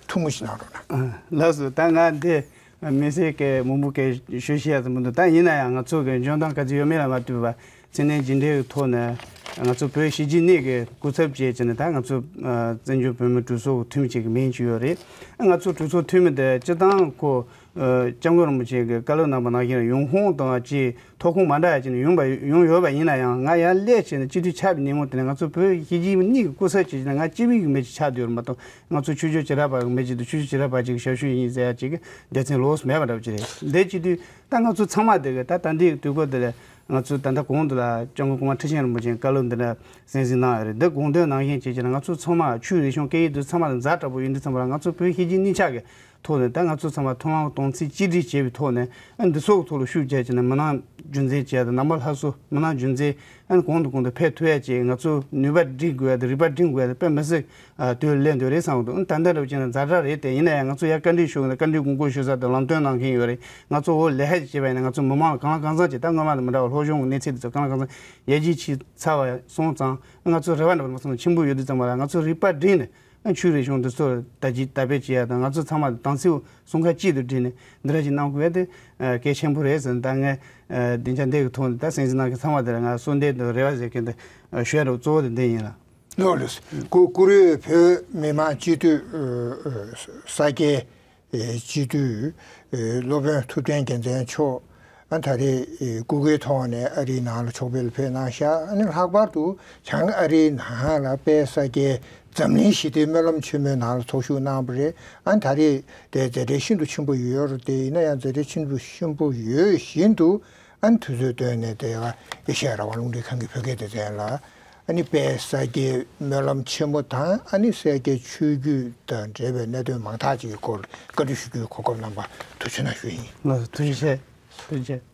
ཐུང་ངུ་ཞིག་གནང་རོགས་གནང་། ལགས་སོ། ད་ང་འདི་མི་སེར་གྱི་མང་པོ་གི་ཞུ་ཤེས་ཡ་ཙམ་མི་འདུག་ད་ཡིན་ན་ཡང་ང་ཚོ་གི་འཇོན་ཐང་ག་ཚོད་ཡོད་མེད་ལ་མ་ལྟོས་པ། མཚན་གནས་རྒྱུན་གྲས་ཀྱི་ཐོག་ནས་ང་ཚོ་བོད་གཞིས་བྱེས་གཉིས་ཀྱི་སྐུ་ཚབ་བྱས་བྱས་ནས། ད་ང་ཚོ་ཨ་བཙན་བྱོལ་བོད་མིའི་གྲོས་ཚོགས་ཀྱི་འཐུས་མི་གཅིག་གི་མིང་ཅིག་ཡོད་རེད། ང་ཚོ་གྲོས་ཚོགས་འཐུས་མི་དེ་སྤྱིར་བཏང་ཁོ་ཨ་སྐྱབས་མགོན་རིན་པོ་ཆེ་གི་བཀའ་སློབ་གནང་པ་ནང་བཞིན་ཡོང་ཁུངས་དང་ཅིག་ཐོབ་ཁུངས་མ་འདྲ་ཡ་ཅིག་ནས་ཡོང་པ་ཡོང་ཡོད་པ་ཡིན་ན་ཡང་། ང་ཡར་སླེབས་བྱས་ནས་སྤྱི་འཐུས་ཆགས་པའི་ཉིན་མོ་དེ་ནས་ང་ཚོ་བོད་གཞིས་བྱེས་གཉིས་ཀྱི་སྐུ་ཚབ་བྱས་བྱས་ནས་ང་སྤྱི་པའི་གི་མི་ཅིག་ཆགས་བསྡད་ཡོད་རེད་མ་གཏོགས། ང་ཚོ་ཆོས་བརྒྱུད་བྱེ་བྲག་པ་གི་མི་ཅིག་དང་ཆོས་བརྒྱུད་བྱེ་བྲག་པ་ཅིག་གི་ཞབས་ཞུ་ཡིན་ཟེར་ཡ་ཅིག་གི་སྡེ་ཚན་ལོགས་སུ་མེད་པ་འདྲ་བོ་ཅིག་རེད། འདི་བྱེད་དུས་ད་ང་ཚོ་ཚང་མ་དེ་གི་ད་ད་ལྟའི་དུས་འཁོར་འདི་ལ་ང་ཚོ་ད་ལྟ་གོང་དུ་ལ་སྐྱབས་མགོན་གོང་མ་ཁྲི་ཆེན་རིན་པོ་ཆེའི་བཀའ་སློབ་འདི་འདྲ་གསན་གཟིགས་གནང་ཡོད་རེད། འདི་དགོངས་དོན་ནང་བཞིན་བྱས་བྱས་ན་ང་ཚོ་ཚང་མ་ཆོས་རིག་གཞུང་སྐད་ཡིག་དེ་ཚང་མ་ལ་ཛ་དྲག་པོ་ཡིན་དུས་ཙམ་པ་ལ། ང་ཚོ་བོད་གཞིས་བྱེས་གཉིས་ཆ་གི་ཐོག་ནས་ད་ང་ཚོ་ཚང་མ་མཐུན་ལམ་དམ་ཚིག་གཅིག་སྒྲིལ་བྱས་པའི་ཐོག་ནས། ཨ་འདི་ཚོ་གི་ཐོག་ལ་ཤུགས་རྒྱག་བྱས་ནས་མི་ནག་རྒྱུན་འཛིན་བྱས་དང་། ནང་པ་སླར་གསོ་མི་ནག་རྒྱུན་འཛིན་ཨ་གོང་དུ་གོང་དུ་འཕེལ་ཐུབ་ཡ་བྱས། ང་ཚོ་ནུས་པ་སྒྲིལ་དགོས་ཡ་དང་རིག་པ་སྒྲིམ་དགོས་ཡ་དེ་དཔེ་མི་སྲིད་ཨ་དུས་ལས་འདོད་རེད་བསམ་གི་འདུག་ཨ་ད་ལྟ་འདྲ་བོ་བྱས་ན་ཛ་དྲག་རེད་དེ། ཡིན་ན་ཡང་ང་ཚོ་ཡར་བཀའ་འདྲི་ཞུ་གི་ན་བཀའ་འདྲི་དགོངས་སྐོར་ཞུ་ས་དང་ལམ་སྟོན་གནང་མཁན་ཡོད་རེད། ང་ཚོ་འོ་ལས་ཀ་ཅིག་བྱས་པ་ཡིན་ན་ང་ཚོ་མི་མང་ལ་གང་ལ་གང་འཚམ་ཅིག་ད་སྔོན་མ་ལ་མི་འདྲ་བ་སློབ་སྦྱོང་གི་གནས་ཚད་དེ་ཚོ་གང་ལ་གང་འཚམ་ཡར་རྒྱས་ཕྱིན་ཚར་བ་སོང་ཙང་། ང་ཚོ་རེ་བ་འདྲ་བོ་མ་སོང་ན་ཆེན་པོ་ཡོད་དུས་ཙམ་པ་ལ་ང་ཚོ་རིག་པ་སྒྲིམ་ནས། ཆོས་རིག་གཞུང་འདི་ཚོར་དར་རྒྱས་དར་སྤེལ་བྱེད་ཡ་དང་། ང་ཚོ་ཚང་མ་དམ་ཚིག་སྲུང་ཁ་གཅིག་ཏུ་བསྒྲིལ་ནས་འདི་འདྲ་ཞིག་གནང་དགོས་ཡ་དེ་གལ་ཆེན་པོ་རེད་ཟེར། ད་ངས་སྡིངས་ཆ་འདི་གི་ཐོག་ནས་ད་གསན་གཟིགས་གནང་མཁན་ཚང་མ་དེ་ལ་ང་གསོལ་འདེབས་དང་རེ་བ་ཟེར་མཁན་དེ་ཞུ་ཡ་རུ་གཙོ་བོ་དེ་འདི་ཡིན་ལ། ལགས་ལགས། གུ་གུ་རུས་བོད་མི་མང་སྤྱི་འཐུས་ས་སྐྱའི་སྤྱི་འཐུས་སློབ་དཔོན་ཐུབ་བསྟན་རྒྱལ་མཚན་མཆོག་ཨ་ད་རེས་སྐུ་སྒེར་ཐོག་ནས་ཨ་རིའི་ནང་ལ་ཕྱོགས་ཕེབས་ལ་ཕེབས་གནང་ཤག་ཨ་ནི་ལྷག་པར་དུ་བྱང་ཨ་རིའི་ནང་ལ་དཔལ་ས་སྐྱའི་འཛམ་གླིང་ཞི་བདེའི་སྨོན་ལམ་ཆེན་མོའི་ནང་ལ་ཚོགས་ཞུགས་གནང་བ་རེད། ཨ་ད་རེས་དེ་མཛད་བྲེལ་ཤིན་ཏུ་ཆེན་པོ་ཡོད་རེད། དེ་ཡིན་ན་ཡང་མཛད་བྲེལ་ཆེན་པོ་ཆེན་པོ་ཡོད་བཞིན་དུ་ཨ་ནི་དུས་ཚོད་བཏོན་ནས་དེ་ཨེ་ཤེ་ཡ་རང་དབང་རླུང་འཕྲིན་ཁང་གི་བོད་སྐད་སྡེ་ཚན་ལ་ཨ་ནི་དཔལ་ས་སྐྱའི་སྨོན་ལམ་ཆེན་མོ་དང་། ཨ་ནི་ས་སྐྱའི་ཆོས་བརྒྱུད་དང་འབྲེལ་བའི་གནད་དོན་མང་དག་ཅིག་གི་སྐོར་བཀའ་འདྲི་ཞུ་རྒྱུའི་གོ་སྐབས་གནང་བར་ཐུགས་རྗེ་གནང་ཞུ་ཡིན། ལགས་སོ། ཐུགས་རྗེ་ཆེ། ཐུགས་རྗེ་ཆེ།